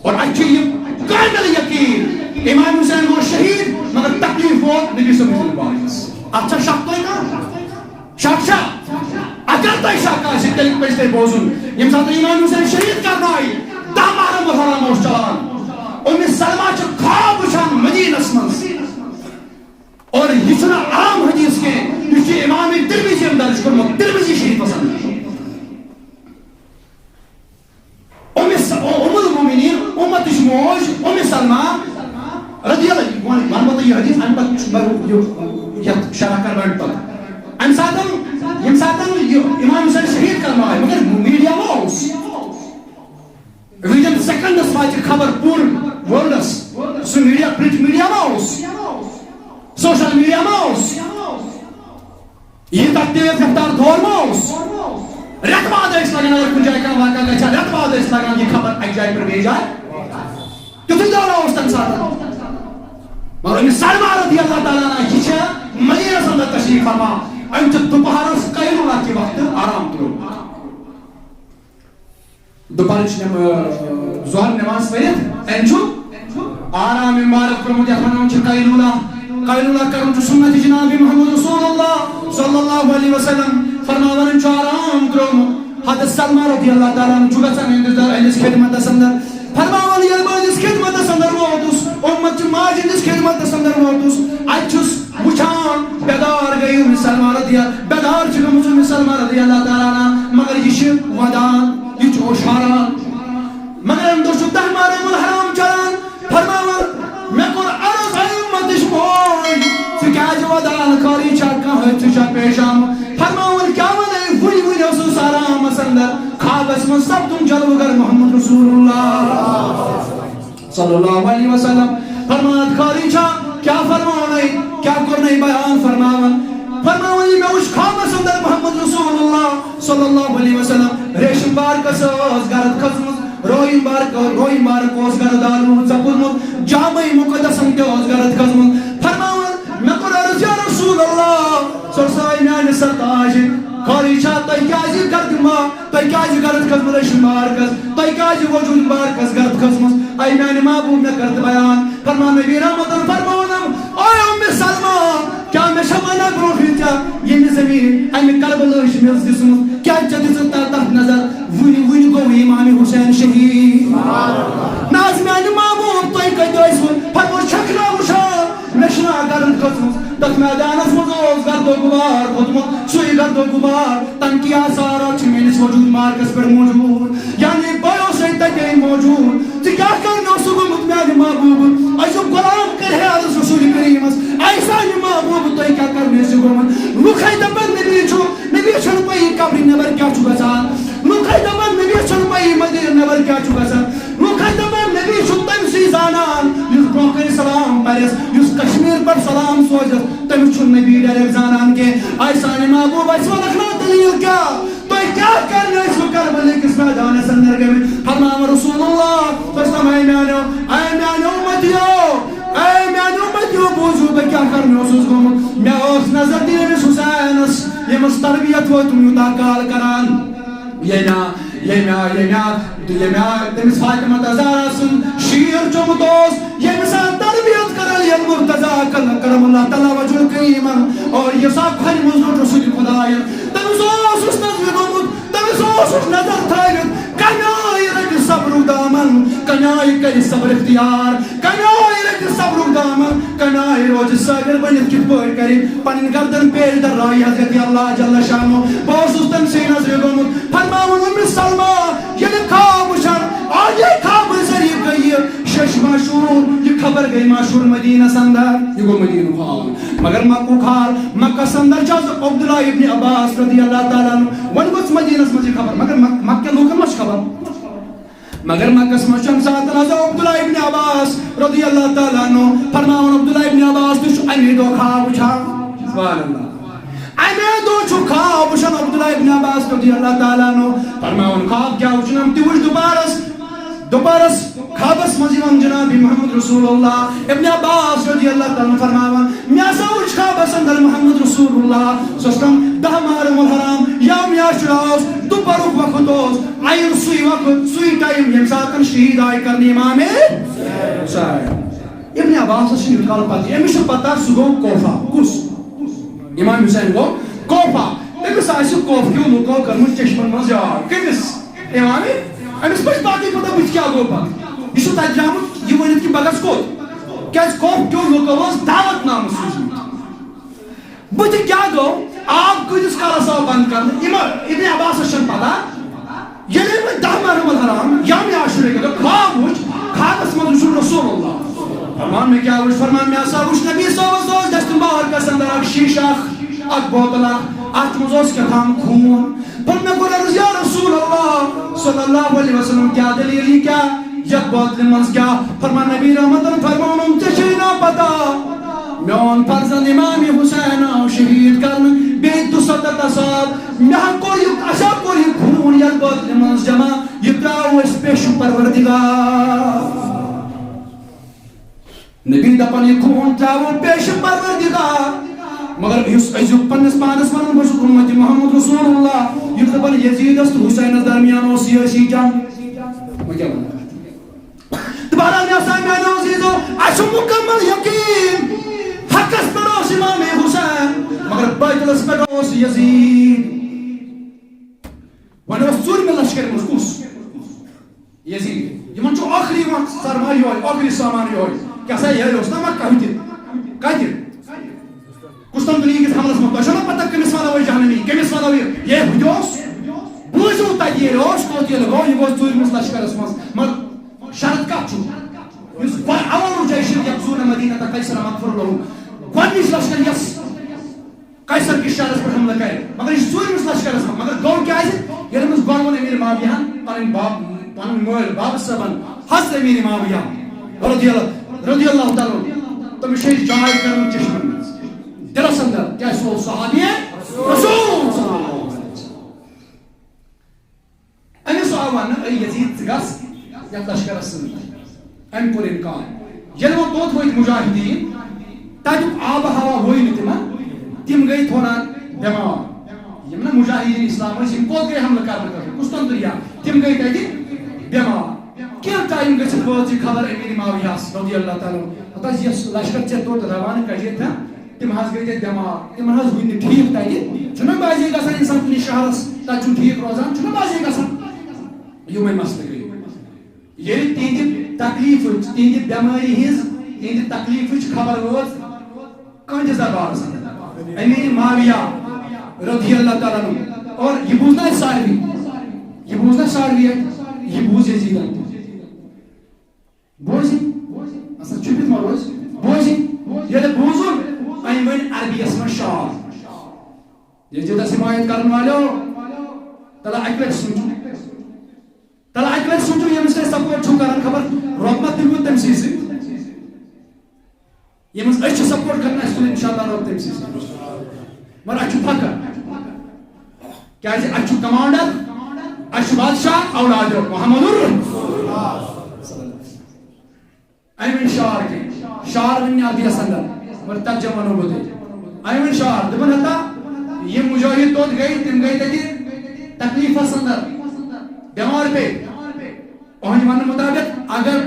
اور اَسہِ چھُ یہِ کامل یقین، امام حسین گوٚو شہید، مگر تکلیف ووت نبی صٲبنِس لباسس۔ اتھ چھا شک تۄہہِ کانٛہہ؟ شک شک۔ اگر تۄہہِ شک آسہِ، تیٚلہِ پَزِ تۄہہِ بوزُن۔ ییٚمہِ ساتہٕ امام حسین شہید کرنہٕ آیہِ، دَہ محرم الحرام اوس چلان۔ اُمہِ سلمہ چھِ خواب وٕچھان مدینس منٛز۔ اور یہِ چھُنہٕ عام حدیث کینٛہہ، یہِ چھُ امام ترمذی یَن درج کوٚرمُت، ترمذی شریفس اندر۔ ام س-، ام المومنین، امتٕچ موج، ام سلمہ رضی اللہ عنہا، وَن-، وَنہٕ بہٕ تۄہہِ یہِ حدیث، اَمہِ پتہٕ چھُ مےٚ یہِ، یَتھ شرح کرٕ بہٕ اَمہِ پتہٕ۔ اَمہِ ساتہٕ، ییٚمہِ ساتہٕ یہِ امام حسین شہید کرنہٕ آیہِ، مگر میٖڈیا ما اوس؟ Within seconds واتہِ خبر پوٗرٕ worldس۔ سُہ میٖڈیا، پرنٹ میٖڈیا ما اوس؟ سوشل میٖڈیا ما اوس؟ یہِ تَتھ تیز رفتار دور ما اوس؟ رٮ۪تہٕ بعد ٲسۍ لگان، اگر کُنہِ جایہِ کانٛہہ واقعہ گژھِ ہا، رٮ۪تہٕ بعد ٲسۍ لگان یہِ خبر اَکہِ جایہِ پٮ۪ٹھ بیٚیہِ جایہِ۔ تیُتھُے دورہ اوس تَمہِ ساتہٕ۔ مگر أمِس سلمہ رضی اللہ تعالیٰ عنہ، یہِ چھےٚ مدینس اندر تشریف فرما۔ أمۍ چھِ دُپہرس قیلولہ کہِ وقتہٕ آرام ترٛوومُت۔ دُپہرٕچ نٮ۪م-، ظہر نماز پٔرِتھ أمۍ چھُ آرام مبارک کوٚرمُت، یَتھ وَنان چھِ قیلولہ۔ قیلولہ کَرُن چھُ سُنت جناب محمد رسول اللہ صلی اللہ علیہ وسلم۔ فرماوان چھُ آرام ترٛوومُت۔ حضرت سلمہ رضی اللہ تعالیٰ عنہ چھُ گژھان أہنٛدِس در-، أہنٛدِس خدمتس اندر۔ فرماوان، ییٚلہِ بہٕ أہنٛدِس خدمتس اندر ووتُس، اُمت چہِ ماجہِ ہٕنٛدِس خدمتس اندر ووتُس، اَتہِ چھُس وٕچھان، بیدار گٔے أمِس سلمہ رضی اللہ، بیدار چھِ گٔمٕژ أمِس سلمہ رضی اللہ تعالیٰ عنہ، مگر یہِ چھِ ودان، یہِ چھُ اوشاران۔ مگر اَمہِ دۄہ چھُ دَہ محرم الحرام چلان۔ فرماوان، مےٚ کوٚر عرض، اے اُمتٕچ موج، ژٕ کیٛازِ ودان؟ خٲرٕے چھا کانٛہہ حٲدثہٕ چھا پیش آمُت؟ فرماوان، کیٛاہ وَنَے، وُنہِ وُنہِ اوسُس آرامس اندر، خوابس منٛز سپدُم جلوٕ گر محمد رسول اللہ صلی اللہ علیہ وسلم۔ فرماوان، خٲرٕے چھا؟ کیٛاہ فرماونے؟ کیٛاہ کوٚرنے بیان؟ فرماوان، فرماوان، یہِ مےٚ وُچھ خوابس اندر محمد رسول اللہ صلی اللہ علیہ وسلم، ریشم بارکس ٲس گرد کھٔژمٕژ، روئی مبارک، روئی مبارک اوس گرد آلوٗد سپُدمُت، جامعہ مقدسن تہِ اوس گرد کھٔژمٕژ۔ فرماوان، مےٚ کوٚر عرض، یا رسول اللہ، سۄ ٲس میانہِ سرتاج، خٲرٕے چھا؟ تۄہہِ کیٛازِ گرد ما-، تۄہہِ کیٛازِ گرد کھٔژمٕژ ریشم بارکس؟ تۄہہِ کیٛازِ وجود مبارکس گرد کھٔژمٕژ؟ اے میانہِ محبوب، مےٚ کر تہٕ بیان۔ فرمان نبی رحمتن فرماونم، اے اُمِ سلمہ، کیٛاہ مےٚ چھا ونان برونٛٹھٕے ژےٚ، ییٚمہِ زمین، امہِ کربلٲچ میٚژ دِژمٕژ، کیٛاہ ژےٚ دِژٕتھ تتھ، تتھ نظر؟ وُنہِ، وُنہِ گوٚو امام حسین شہید۔ نہ حظ میانہِ محبوب، تُہۍ کتہِ ٲسوٕ؟ فرموو، چھکھ نا وٕچھان، مےٚ چھُنہ گرد کھٔژمٕژ۔ تتھ میدانس منٛز اوس گرد و غبار کھوٚتمُت، سُے گرد و غبار، تمہِ کی آثارات چھِ میٲنِس وجود مارکس پٮ۪ٹھ موجود۔ یعنی بہٕ اوسُے تتے موجود۔ ژٕ کیٛاہ کرنہِ اوسُکھ گوٚمُت میانہِ محبوبہٕ؟ أزیُک غلام کرِ ہے عرض رسول کریمس، اے سانہِ محبوبہٕ، تُہۍ کیٛاہ کرنہِ ٲسِو گوٚمُت؟ لُکھ ہے دپان، نبی چھُ، نبی چھُنہٕ پَیی قبرِ نٮ۪بر کیٛاہ چھُ گژھان۔ لُکھ ہے دپان، نبی چھُنہٕ پَیی مدیٖنہٕ نٮ۪بر کیٛاہ چھُ گژھان۔ لُکھ ہے دپان، نبی چھُ تٔمۍ سٕے زانان، یُس برونٛہہ کنہِ سلام پرٮ۪س، یُس کشمیر پٮ۪ٹھ سلام سوزٮ۪س، تٔمِس چھُنہٕ نبی ڈائریکٹ زانان کینٛہہ۔ اے سانہِ محبوب، اَسہِ وَنکھ نا دٔلیٖل کیٛاہ؟ تُہۍ کیٛاہ کرنہِ ٲسِو کربلہٕ کِس میدانس اندر گٔمٕتۍ؟ فرماوان رسول اللہ صلی اللہ علیہ وسلم، اے میانیو، اے میانیو اُمتیو، اے میانیو اُمتیو، بوٗزِو بہٕ کیٛاہ کرنہِ اوسُس گوٚمُت۔ مےٚ ٲس نظر دِنۍ أمِس حسینس، ییٚمِس تربیت ووت یوٗتاہ کال کران۔ ییٚمہِ آ-، ییٚمہِ آ-، ییٚمہِ آ-، ییٚمہِ آ-، تٔمِس فاطمہ زہرا سُنٛد شیٖر چوٚمُت اوس، ییٚمہِ ساتہٕ تربیت کران ییٚلہِ مرتضیٰ کر-، کرم اللہ تعالیٰ وجہ کریٖمن اور یہِ سا کھۄرِ منٛز روٚٹ رسول خدایَن، تٔمِس اوس نظرِ گوٚمُت، تٔمِس اوس نظر تھٲوِتھ، کَمہِ آیہِ رَٹہِ صبرُک دامن، کَمہِ آیہِ کَرِ صبر اختیار، کَمہِ آیہِ رَٹہِ صبرُک دامن، کَمہِ آیہِ روزِ صابر بٔنِتھ، کِتھ پٲٹھۍ کَرِ پَنٕنۍ گردن پیش در راہی حضرت اللہ جل شانہ۔ بہٕ اوسُس تٔمۍ سٕے نظرِ گوٚمُت۔ فرماوُن اُمہِ سلمہ، ییٚلہِ خواب وٕچھان، آ، یہِ خوابہٕ ذٔریعہٕ گٔے یہِ شش مشہوٗر، یہِ خبر گٔے مشہوٗر مدیٖنس اندر۔ یہِ گوٚو مدیٖنُک حال۔ مگر مکُک حال، مکس اندر چھُ حضرت عبداللہ ابن عباس رضی اللہ تعالیٰ عنہ۔ وۄنۍ گوٚژھ مدیٖنس منٛز یہِ خبر، مگر مک-، مکہ لوٗکن ما چھِ خبر؟ مگر مکس منٛز چھُ اَمہِ ساتہٕ حضرت عبداللہ ابن عباس رضی اللہ تعالیٰ عنہ فرماوان، عبداللہ ابن عباس تہِ چھُ اَمے دۄہ خواب وٕچھان۔ سبحان اللہ۔ اَمے دۄہ چھُ خواب وٕچھان عبداللہ ابن عباس رضی اللہ تعالیٰ عنہ۔ فرماوان، خواب کیٛاہ وٕچھُن؟ أمۍ تہِ وٕچھ دُپہرس، دُپہرس خوابس منٛز یِوان جناب محمد رسول اللہ۔ ابن عباس رضی اللہ تعالیٰ عنہ فرماوان، مےٚ ہسا وٕچھ خوابس اندر محمد رسول اللہ صلی اللہ علیہ وسلم، دَہ محرم الحرام یوم عاشورہ اوس، دُپہرُک وقت اوس، عین سُے وقت، سُے ٹائم ییٚمہِ ساتہٕ شہید آے کرنہٕ امام حسین۔ ابن عباسس چھِ یوٗت کال پتہ، أمِس چھِ پتہ سُہ گوٚو کوفہ۔ کُس؟ امام حسین گوٚو کوفہ۔ تٔمِس آسہِ کوفہٕ کیو لوٗکو کٔرمٕژ چشمن منٛز یار۔ کٔمِس؟ امامے؟ أمِس ما چھِ باقٕے پتہ بٕتھِ کیٛاہ گوٚو پتہٕ؟ یہِ چھُ تتہِ درٛامُت یہِ ؤنِتھ کہِ بہٕ گژھٕ کوٚت؟ کیٛازِ کوفہٕ کیو لوٗکو اوس دعوت نامہٕ سوٗزمُت۔ بٕتھِ کیٛاہ گوٚو؟ آب کۭتِس کالس آو بنٛد کرنہٕ؟ یِمن ابن عباسس چھَنہٕ پتہ۔ ییٚلہِ أمۍ دَہ محرم الحرام یا مےٚ عاشورہ کہِ دۄہ خواب وُچھ، خوابس منٛز وُچھُن رسول اللہ۔ فرمان مےٚ کیٛاہ وُچھ؟ فرمان مےٚ ہسا وُچھ نبی صٲبس اوس دستہِ مبارکس اندر اکھ شیٖشہٕ اکھ، اکھ بوتل اکھ، اتھ منٛز اوس کیٛاہ تام خوٗن۔ پتہٕ مےٚ کوٚر عرض، یا رسول اللہ صلی اللہ علیہ وسلم، کیٛاہ دٔلیٖل، یہِ کیٛاہ؟ یتھ بوتلہِ منٛز کیٛاہ؟ فرمان نبی رحمتن فرماونُم، ژےٚ چھے نا پتہ؟ میون فرزند امام حسین آو شہید کرنہٕ، بیٚیہِ دُسَتتھ اصحاب۔ مےٚ ہا کوٚر یہِ، اَسہِ ہا کوٚر یہِ خوٗن یَتھ بٲتلہِ منٛز جمع، یہِ ترٛاوو أسۍ پیش پروردگار۔ نبی دَپان، یہِ خوٗن ترٛاوو پیش پروردگار۔ مگر یُس أزیُک پننِس پانس ونان، بہٕ چھُس اُمتِ محمد رسول اللہ، یُس دَپان یزیدس تہٕ حسینس درمیان اوس سیٲسی جنگ۔ وۄنۍ کیٛاہ وَنہٕ؟ تہٕ بہرحال، مےٚ سا میانیو عزیزو، اَسہِ چھُ مُکمل یقین، حقس پٮ۪ٹھ اوس امام حسین، مگر باطلس پٮ۪ٹھ اوس یزید۔ وۄنۍ اوس ژوٗرمہِ لشکرِ منٛز کُس؟ یزید۔ یِمن چھُ ٲخری وقت سرمایہِ یِہوٚے، ٲخری سامان یِہوٚے۔ کیٛاہ سا یِہوٚے اوس نا مکہ ہُتہِ؟ کتہِ؟ قسطنطنیہ کِس حملس منٛز، تۄہہِ چھو نا پتہ کٔمِس ونو أسۍ جہنمی، کٔمِس ونو یہِ؟ یے ہُتہِ اوس۔ بوٗزِو تَتہِ ییٚلہِ اوس، توتہِ ییٚلہِ گوٚو، یہِ گوٚو ژوٗرمِس لشکرس منٛز۔ مگر شرط کَتھ چھُ؟ یُس گۄ-، اول جیش یغزون مدینہ قیصر مغفور لہو، گۄڈٕنِچ لشکر یۄس قیصر کِس شہرس پٮ۪ٹھ حملہٕ کرِ، مگر یہِ چھُ ژوٗرمِس لشکرس منٛز۔ مگر گوٚو کیٛازِ؟ ییٚلہِ أمِس گۄڈٕ ووٚن امیر معاویہ ہن پنٕنۍ باب-، پنٕنۍ مٲلۍ بابہٕ صٲبن، حضرت امیر معاویہ رضی اللہ، رضی اللہ تعالیٰ عنہ، تٔمِس چھِ أسۍ جاے کران چشمن منٛز، دِلس اندر۔ کیٛازِ؟ سُہ اوس صحابی رسول صلی اللہ علیہ وسلم۔ أمِس آو وننہٕ، "اے یزید، ژٕ گژھ یتھ لشکرس سۭتۍ۔" أمۍ کوٚر انکار۔ ییٚلہِ وۄنۍ توٚت وٲتۍ مجاہدیٖن، تتیُک آب و ہوا ووٚے نہٕ تِمن، تِم گٔے تھوڑا بٮ۪مار۔ یِم نہٕ مجاہدیٖن اسلام ٲسۍ، یِم کوٚت گٔے حملہٕ کرنہٕ خٲطرٕ؟ قسطنطنیہ۔ تِم گٔے تتہِ بٮ۪مار۔ کینٛہہ ٹایم گٔژھِتھ وٲژ یہِ خبر امیر معاویہس رضی اللہ تعالیٰ عنہ۔ ہتس یۄس لشکر ژےٚ توٚت روانہٕ کجے تھا، تِم حظ گٔے تتہِ بٮ۪مار، تِمن حظ وُنہِ نہٕ ٹھیٖک تتہِ۔ چھُنہ بعضے گژھان انسان کُنہِ شہرس، تتہِ چھُنہٕ ٹھیٖک روزان، چھُنہ بعضے گژھان؟ یِمے مسلہٕ گٔے۔ ییٚلہِ تِہنٛدِ تکلیفٕچ، تِہنٛدِ بٮ۪مٲرِ ہٕنٛز، تِہنٛدِ تکلیفٕچ خبر وٲژ کٲنٛسہِ دربارس اندر؟ امیر معاویہ رضی اللہ تعالیٰ عنہ۔ اور یہِ بوٗز نہ اَسہِ ساروی، یہِ بوٗز نہ ساروی اَتہِ، یہِ بوٗز یزیدن تہِ۔ بوزِ، اصل چھُپِتھ ما روزِ؟ بوزِ۔ ییٚلہِ بوٗزُن، أمۍ ؤنۍ عربی یس منٛز شعر۔ یزیدس حمایت کرن والٮ۪و، تلہ اکہِ لٹہِ سوٗنچِو۔ تلہ اکہِ لٹہِ سوٗنچِو، ییٚمِس تُہۍ سپورٹ چھِو کران، خبر رۄب ما تُلوٕ تٔمۍ سٕے سۭتۍ؟ ییٚمِس أسۍ چھِ سپورٹ کران، اَسہِ تُلہِ انشاءاللہ رۄب تٔمۍ سٕے سۭتۍ۔ مگر اَسہِ چھُ فخر۔ کیازِ اَسہِ چھُ کمانڈر، اَسہِ چھُ بادشاہ، اولاد محمد الرسول۔ أمۍ ؤنۍ شعر کینٛہہ، شعر ؤنۍ نہٕ عربی یس اندر، مگر ترجمہ ونو بہٕ تۄہہِ۔ أمۍ ؤنۍ شعر، دوٚپُن ہتا، یِم مجاہد توٚت گٔے، تِم گٔے تتہِ تکلیفس اندر، بٮ۪مار پیٚیہِ۔ أہنٛدِ وننہٕ مُطابق، اگر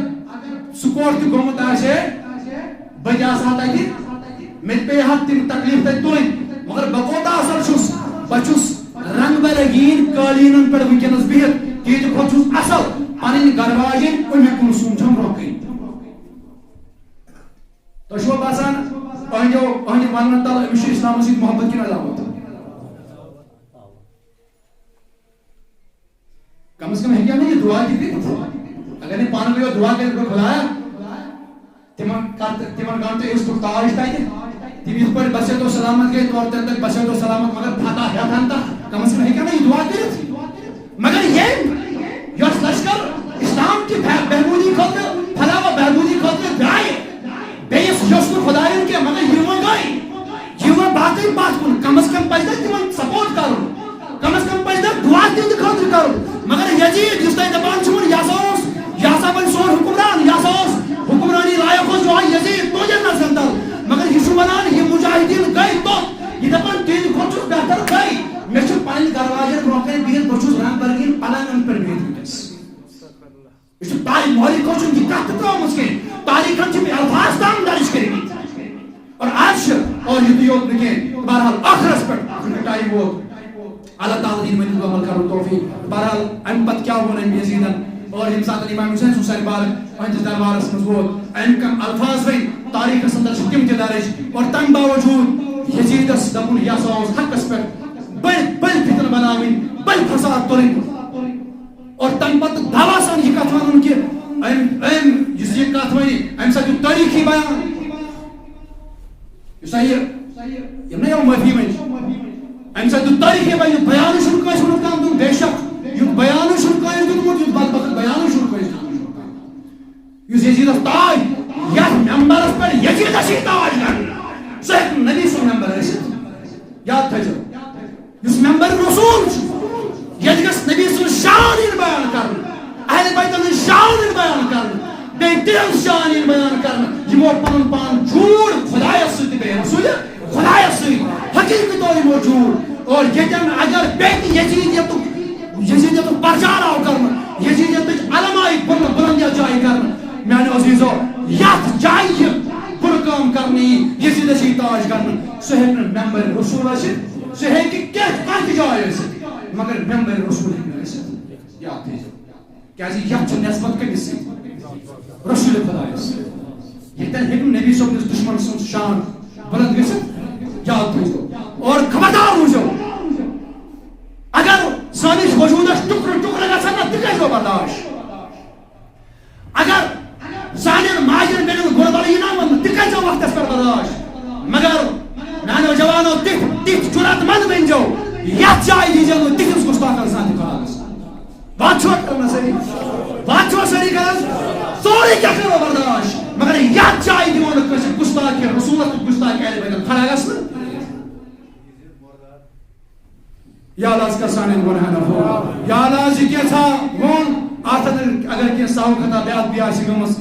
سُہ کوٹ تہِ گوٚمُت آسہِ ہے، بہٕ تہِ آسہٕ ہا تتہِ، مےٚ تہِ پیٚیہِ ہا تِم تکلیف تتہِ تُلٕنۍ۔ مگر بہٕ کوتاہ اصل چھُس، بہٕ چھُس رنگ برنگین قٲلیٖنن پٮ۪ٹھ وٕنکیٚنس بِہِتھ، تِہنٛدِ کھۄتہٕ چھُس اصل۔ پنٕنۍ گرٕ واجٮ۪ن اُمہِ کُلثوم چھم برونٛہہ کَنہِ۔ تۄہہِ چھُوا باسان، أہنٛدیو، أہنٛدِ وننہٕ تل أمِس چھُ اسلامس سۭتۍ محبت کِنہٕ عداوت؟ کم از کم ہیٚکہِ ہا نہٕ یہِ دُعا تہِ کٔرِتھ۔ اگر نہٕ پانہٕ ؤنۍ یوت دُعا کٔرِتھ، دوٚپ، "خدایا، تِمن کر تہٕ، تِمن گنٛڈ تہٕ عزتُک تاج تتہِ۔ تِم یِتھ پٲٹھۍ بسیت و سلامت گٔے، تورٕ تہِ تتہِ بسیت و سلامت، مگر فتح ہٮ۪تھ ہن تہٕ کم از کم ہیٚکہِ ہا نہٕ یہِ دُعا کٔرِتھ؟" مگر ییٚمۍ یۄس لشکر اسلام کہِ بہ-، بہبوٗدی خٲطرٕ، فلاح و بہبوٗدی خٲطرٕ درٛایہِ، بیٚیِس یۄژھ نہٕ خۄدایَن کینٛہہ، مگر یِمَے گٔے۔ یِمَے باقٕے پَتھ کُن۔ کم از کم پَزِ نہ تِمَن سپورٹ کَرُن۔ کم از کم پَزِ نہ دُعا تِہِنٛدِ خٲطرٕ کَرُن۔ مگر یزید، یُس تۄہہِ دَپان چھِو، یہِ ہسا اوس، یہِ ہسا بَنہِ سون حُکمران، یہِ ہسا اوس حُکمرٲنی لایق اوس یِہوٚے یزید، تُہٕنٛدٮ۪ن نظرَن تَل۔ مگر یہِ چھُ وَنان، یِم مُجاہدیٖن گٔے توٚت۔ یہِ دَپان، تِہِنٛدِ کھۄتہٕ چھُس بہتر گٔے۔ مےٚ چھُ پنٕنۍ دروازَن برونٛہہ کَنہِ بِہِتھ، بہٕ چھُس رنٛگ برنٛگیٖن پلنٛگَن پٮ۪ٹھ بِہِتھ وٕنۍکٮ۪س۔ یہِ چھُ تاج مالکو چھُنہٕ یہِ کتھ تہِ ترٲومٕژ کینٛہہ۔ تاریخن چھِ یِم الفاظ تام درج کٔرمٕتۍ۔ اور آز چھِ، اور یُتُے یوت نہٕ کینٛہہ، بہرحال ٲخرس پٮ۪ٹھ یُتھُے ٹایم ووت، اللہ تعالیٰ دِیِن وۄنۍ عمل کرُن توفیق۔ بہرحال، اَمہِ پتہٕ کیٛاہ ووٚن أمۍ یزیدن؟ اور ییٚمہِ ساتہٕ امام حسین سُنٛد سربار أہنٛدِس دربارس منٛز ووت، أمۍ کم الفاظ ؤنۍ، تاریخس اندر چھِ تِم تہِ درج۔ اور تمہِ باوجوٗد یزیدس دوٚپُن، یہِ ہسا اوس حقس پٮ۪ٹھ، بٔلۍ بٔلۍ فتنہٕ بناوٕنۍ، بٔلۍ فساد تُلٕنۍ۔ اور تمہِ پتہٕ دعویٰ سان یہِ کتھ ونُن کہِ أمۍ، أمۍ یُس یہِ کتھ ونہِ، أمۍ سا دیُت تٲریخی بیان۔ یُس سا یہِ، یِم نہ یِم معٲفی منٛز چھِ۔ أمۍ سا دیُت تٲریخی بیان، یُتھ بیانٕے چھُنہٕ کٲنٛسہِ ووٚنمُت کانٛہہ، بے شک، یُتھ بیانٕے چھُنہٕ کٲنٛسہِ دیُتمُت، یُتھ بدبخت بیانٕے چھُنہٕ کٲنٛسہِ دیُتمُت۔ یُس یزیدس تاج، یتھ ممبرس پٮ۪ٹھ یزیدس یی تاج گنٛڈنہٕ، سُہ ہیٚکہِ نہٕ نبی سُنٛد ممبر ٲسِتھ۔ یاد تھٲیزیو، یُس ممبر رسول چھُ، ییٚتہِ گژھِ نبی سُنٛد شان یِن بیان کرنہٕ، اہل بیتن ہٕنٛز شان یِن بیان کرنہٕ، بیٚیہِ تِہنٛز شان یِن بیان کرنہٕ۔ یِمو پنُن پان جوٗڑ خدایس سۭتۍ تہٕ بیٚیہِ رسول خدایس سۭتۍ، حقیقی طور یِمو جوٗڑ۔ اور ییٚتٮ۪ن اگر بیٚیہِ تہِ یزیدیتُک، یزیدیتُک پرچار آو کرنہٕ، یزیدیتٕچ علمائی بُلند، بُلندیت جایہِ کرنہٕ، میانیو عزیزو، یتھ جایہِ یہِ بُرٕ کٲم کرنہٕ یی، یزیدس یی تاج کرنہٕ، سُہ ہیٚکہِ نہٕ ممبر رسول ٲسِتھ، سُہ ہیٚکہِ کینٛہہ، کانٛہہ تہِ جاے ٲسِتھ، مگر ممبر رسول ہیٚکہِ نہٕ ٲسِتھ۔ یاد تھٲیزیو۔ کیازِ یتھ چھُ نسبت کٔمِس سۭتۍ؟ رسول خدایس سۭتۍ۔ ییٚتٮ۪ن ہیٚکہِ نہٕ نبی صٲبنِس دشمن سُنٛد شان بُلند گٔژھِتھ۔ یاد تھٲیزیو۔ اور خبردار روٗزیو۔ اگر سٲنِس وجوٗدس ٹُکرٕ ٹُکرٕ گژھن نا، تہِ کٔرۍزیو برداش۔ اگر سانٮ۪ن ماجن بیٚنٮ۪ن گُربلہٕ یِن نا وننہٕ، تہِ کٔرۍزیو وقتس پٮ۪ٹھ برداش۔ مگر میانیو جوانو، تِتھۍ، تِتھۍ جُرأت مند بٔنۍزیو، یتھ جایہِ دیٖزیو نہٕ تِہنٛز گُستاخن سان تہِ خرابس۔ وَتھ چھُوا کران سٲری؟ وَتھ چھُوا سٲری کران؟ سورُے کینٛہہ کرو برداش، مگر یتھ جایہِ دِمو نہٕ کٲنٛسہِ گُستاخ رسولس تہٕ گُستاخ اہل بیتن کھڑا گژھنہٕ۔ یا اللہ، ژٕ کر سانٮ۪ن گۄناہن عفو۔ یا اللہ، ژٕ کینٛژھا ووٚن، اتھ اگر، اگر کینٛہہ سہو خطا بے ادبی آسہِ گٔمٕژ،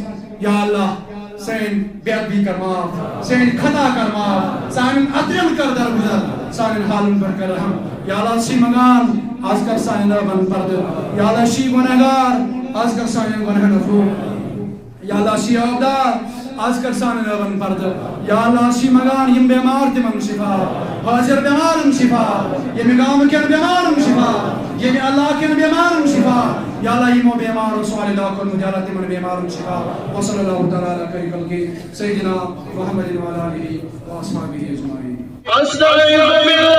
یا اللہ، سٲنۍ بے ادبی کر معاف، سٲنۍ خطا کر معاف، سانٮ۪ن اترٮ۪ن کر درگُزر، سانٮ۪ن حالن پٮ۪ٹھ کر رحم۔ یا اللہ، ژٕ چھِ منگان، از کر سانٮ۪ن ربن پردٕ۔ یا اللہ، أسۍ چھِ گۄناہگار، از کر سانٮ۪ن گۄناہن عفو۔ یا اللہ، أسۍ چھِ عیوبدار، از کر سانٮ۪ن عیوبن پردٕ۔ یا اللہ، أسۍ چھِ منگان، یِم بیمار تِمن شفا، حٲضِر بیمارن شفا، ییٚمہِ گامہٕ کٮ۪ن بیمارن شفا، ییٚمہِ علاقہٕ کٮ۪ن بیمارن شفا۔ یا اللہ، یِمو بیمارو سون علاقہٕ کوٚرمُت، یا اللہ، تِمن بیمارن شفا۔ وصلی اللہ تعالیٰ علی خیر خلقہ سیدنا محمد وعلی آلہ واصحابہ اجمعین۔ أستعيذ بالله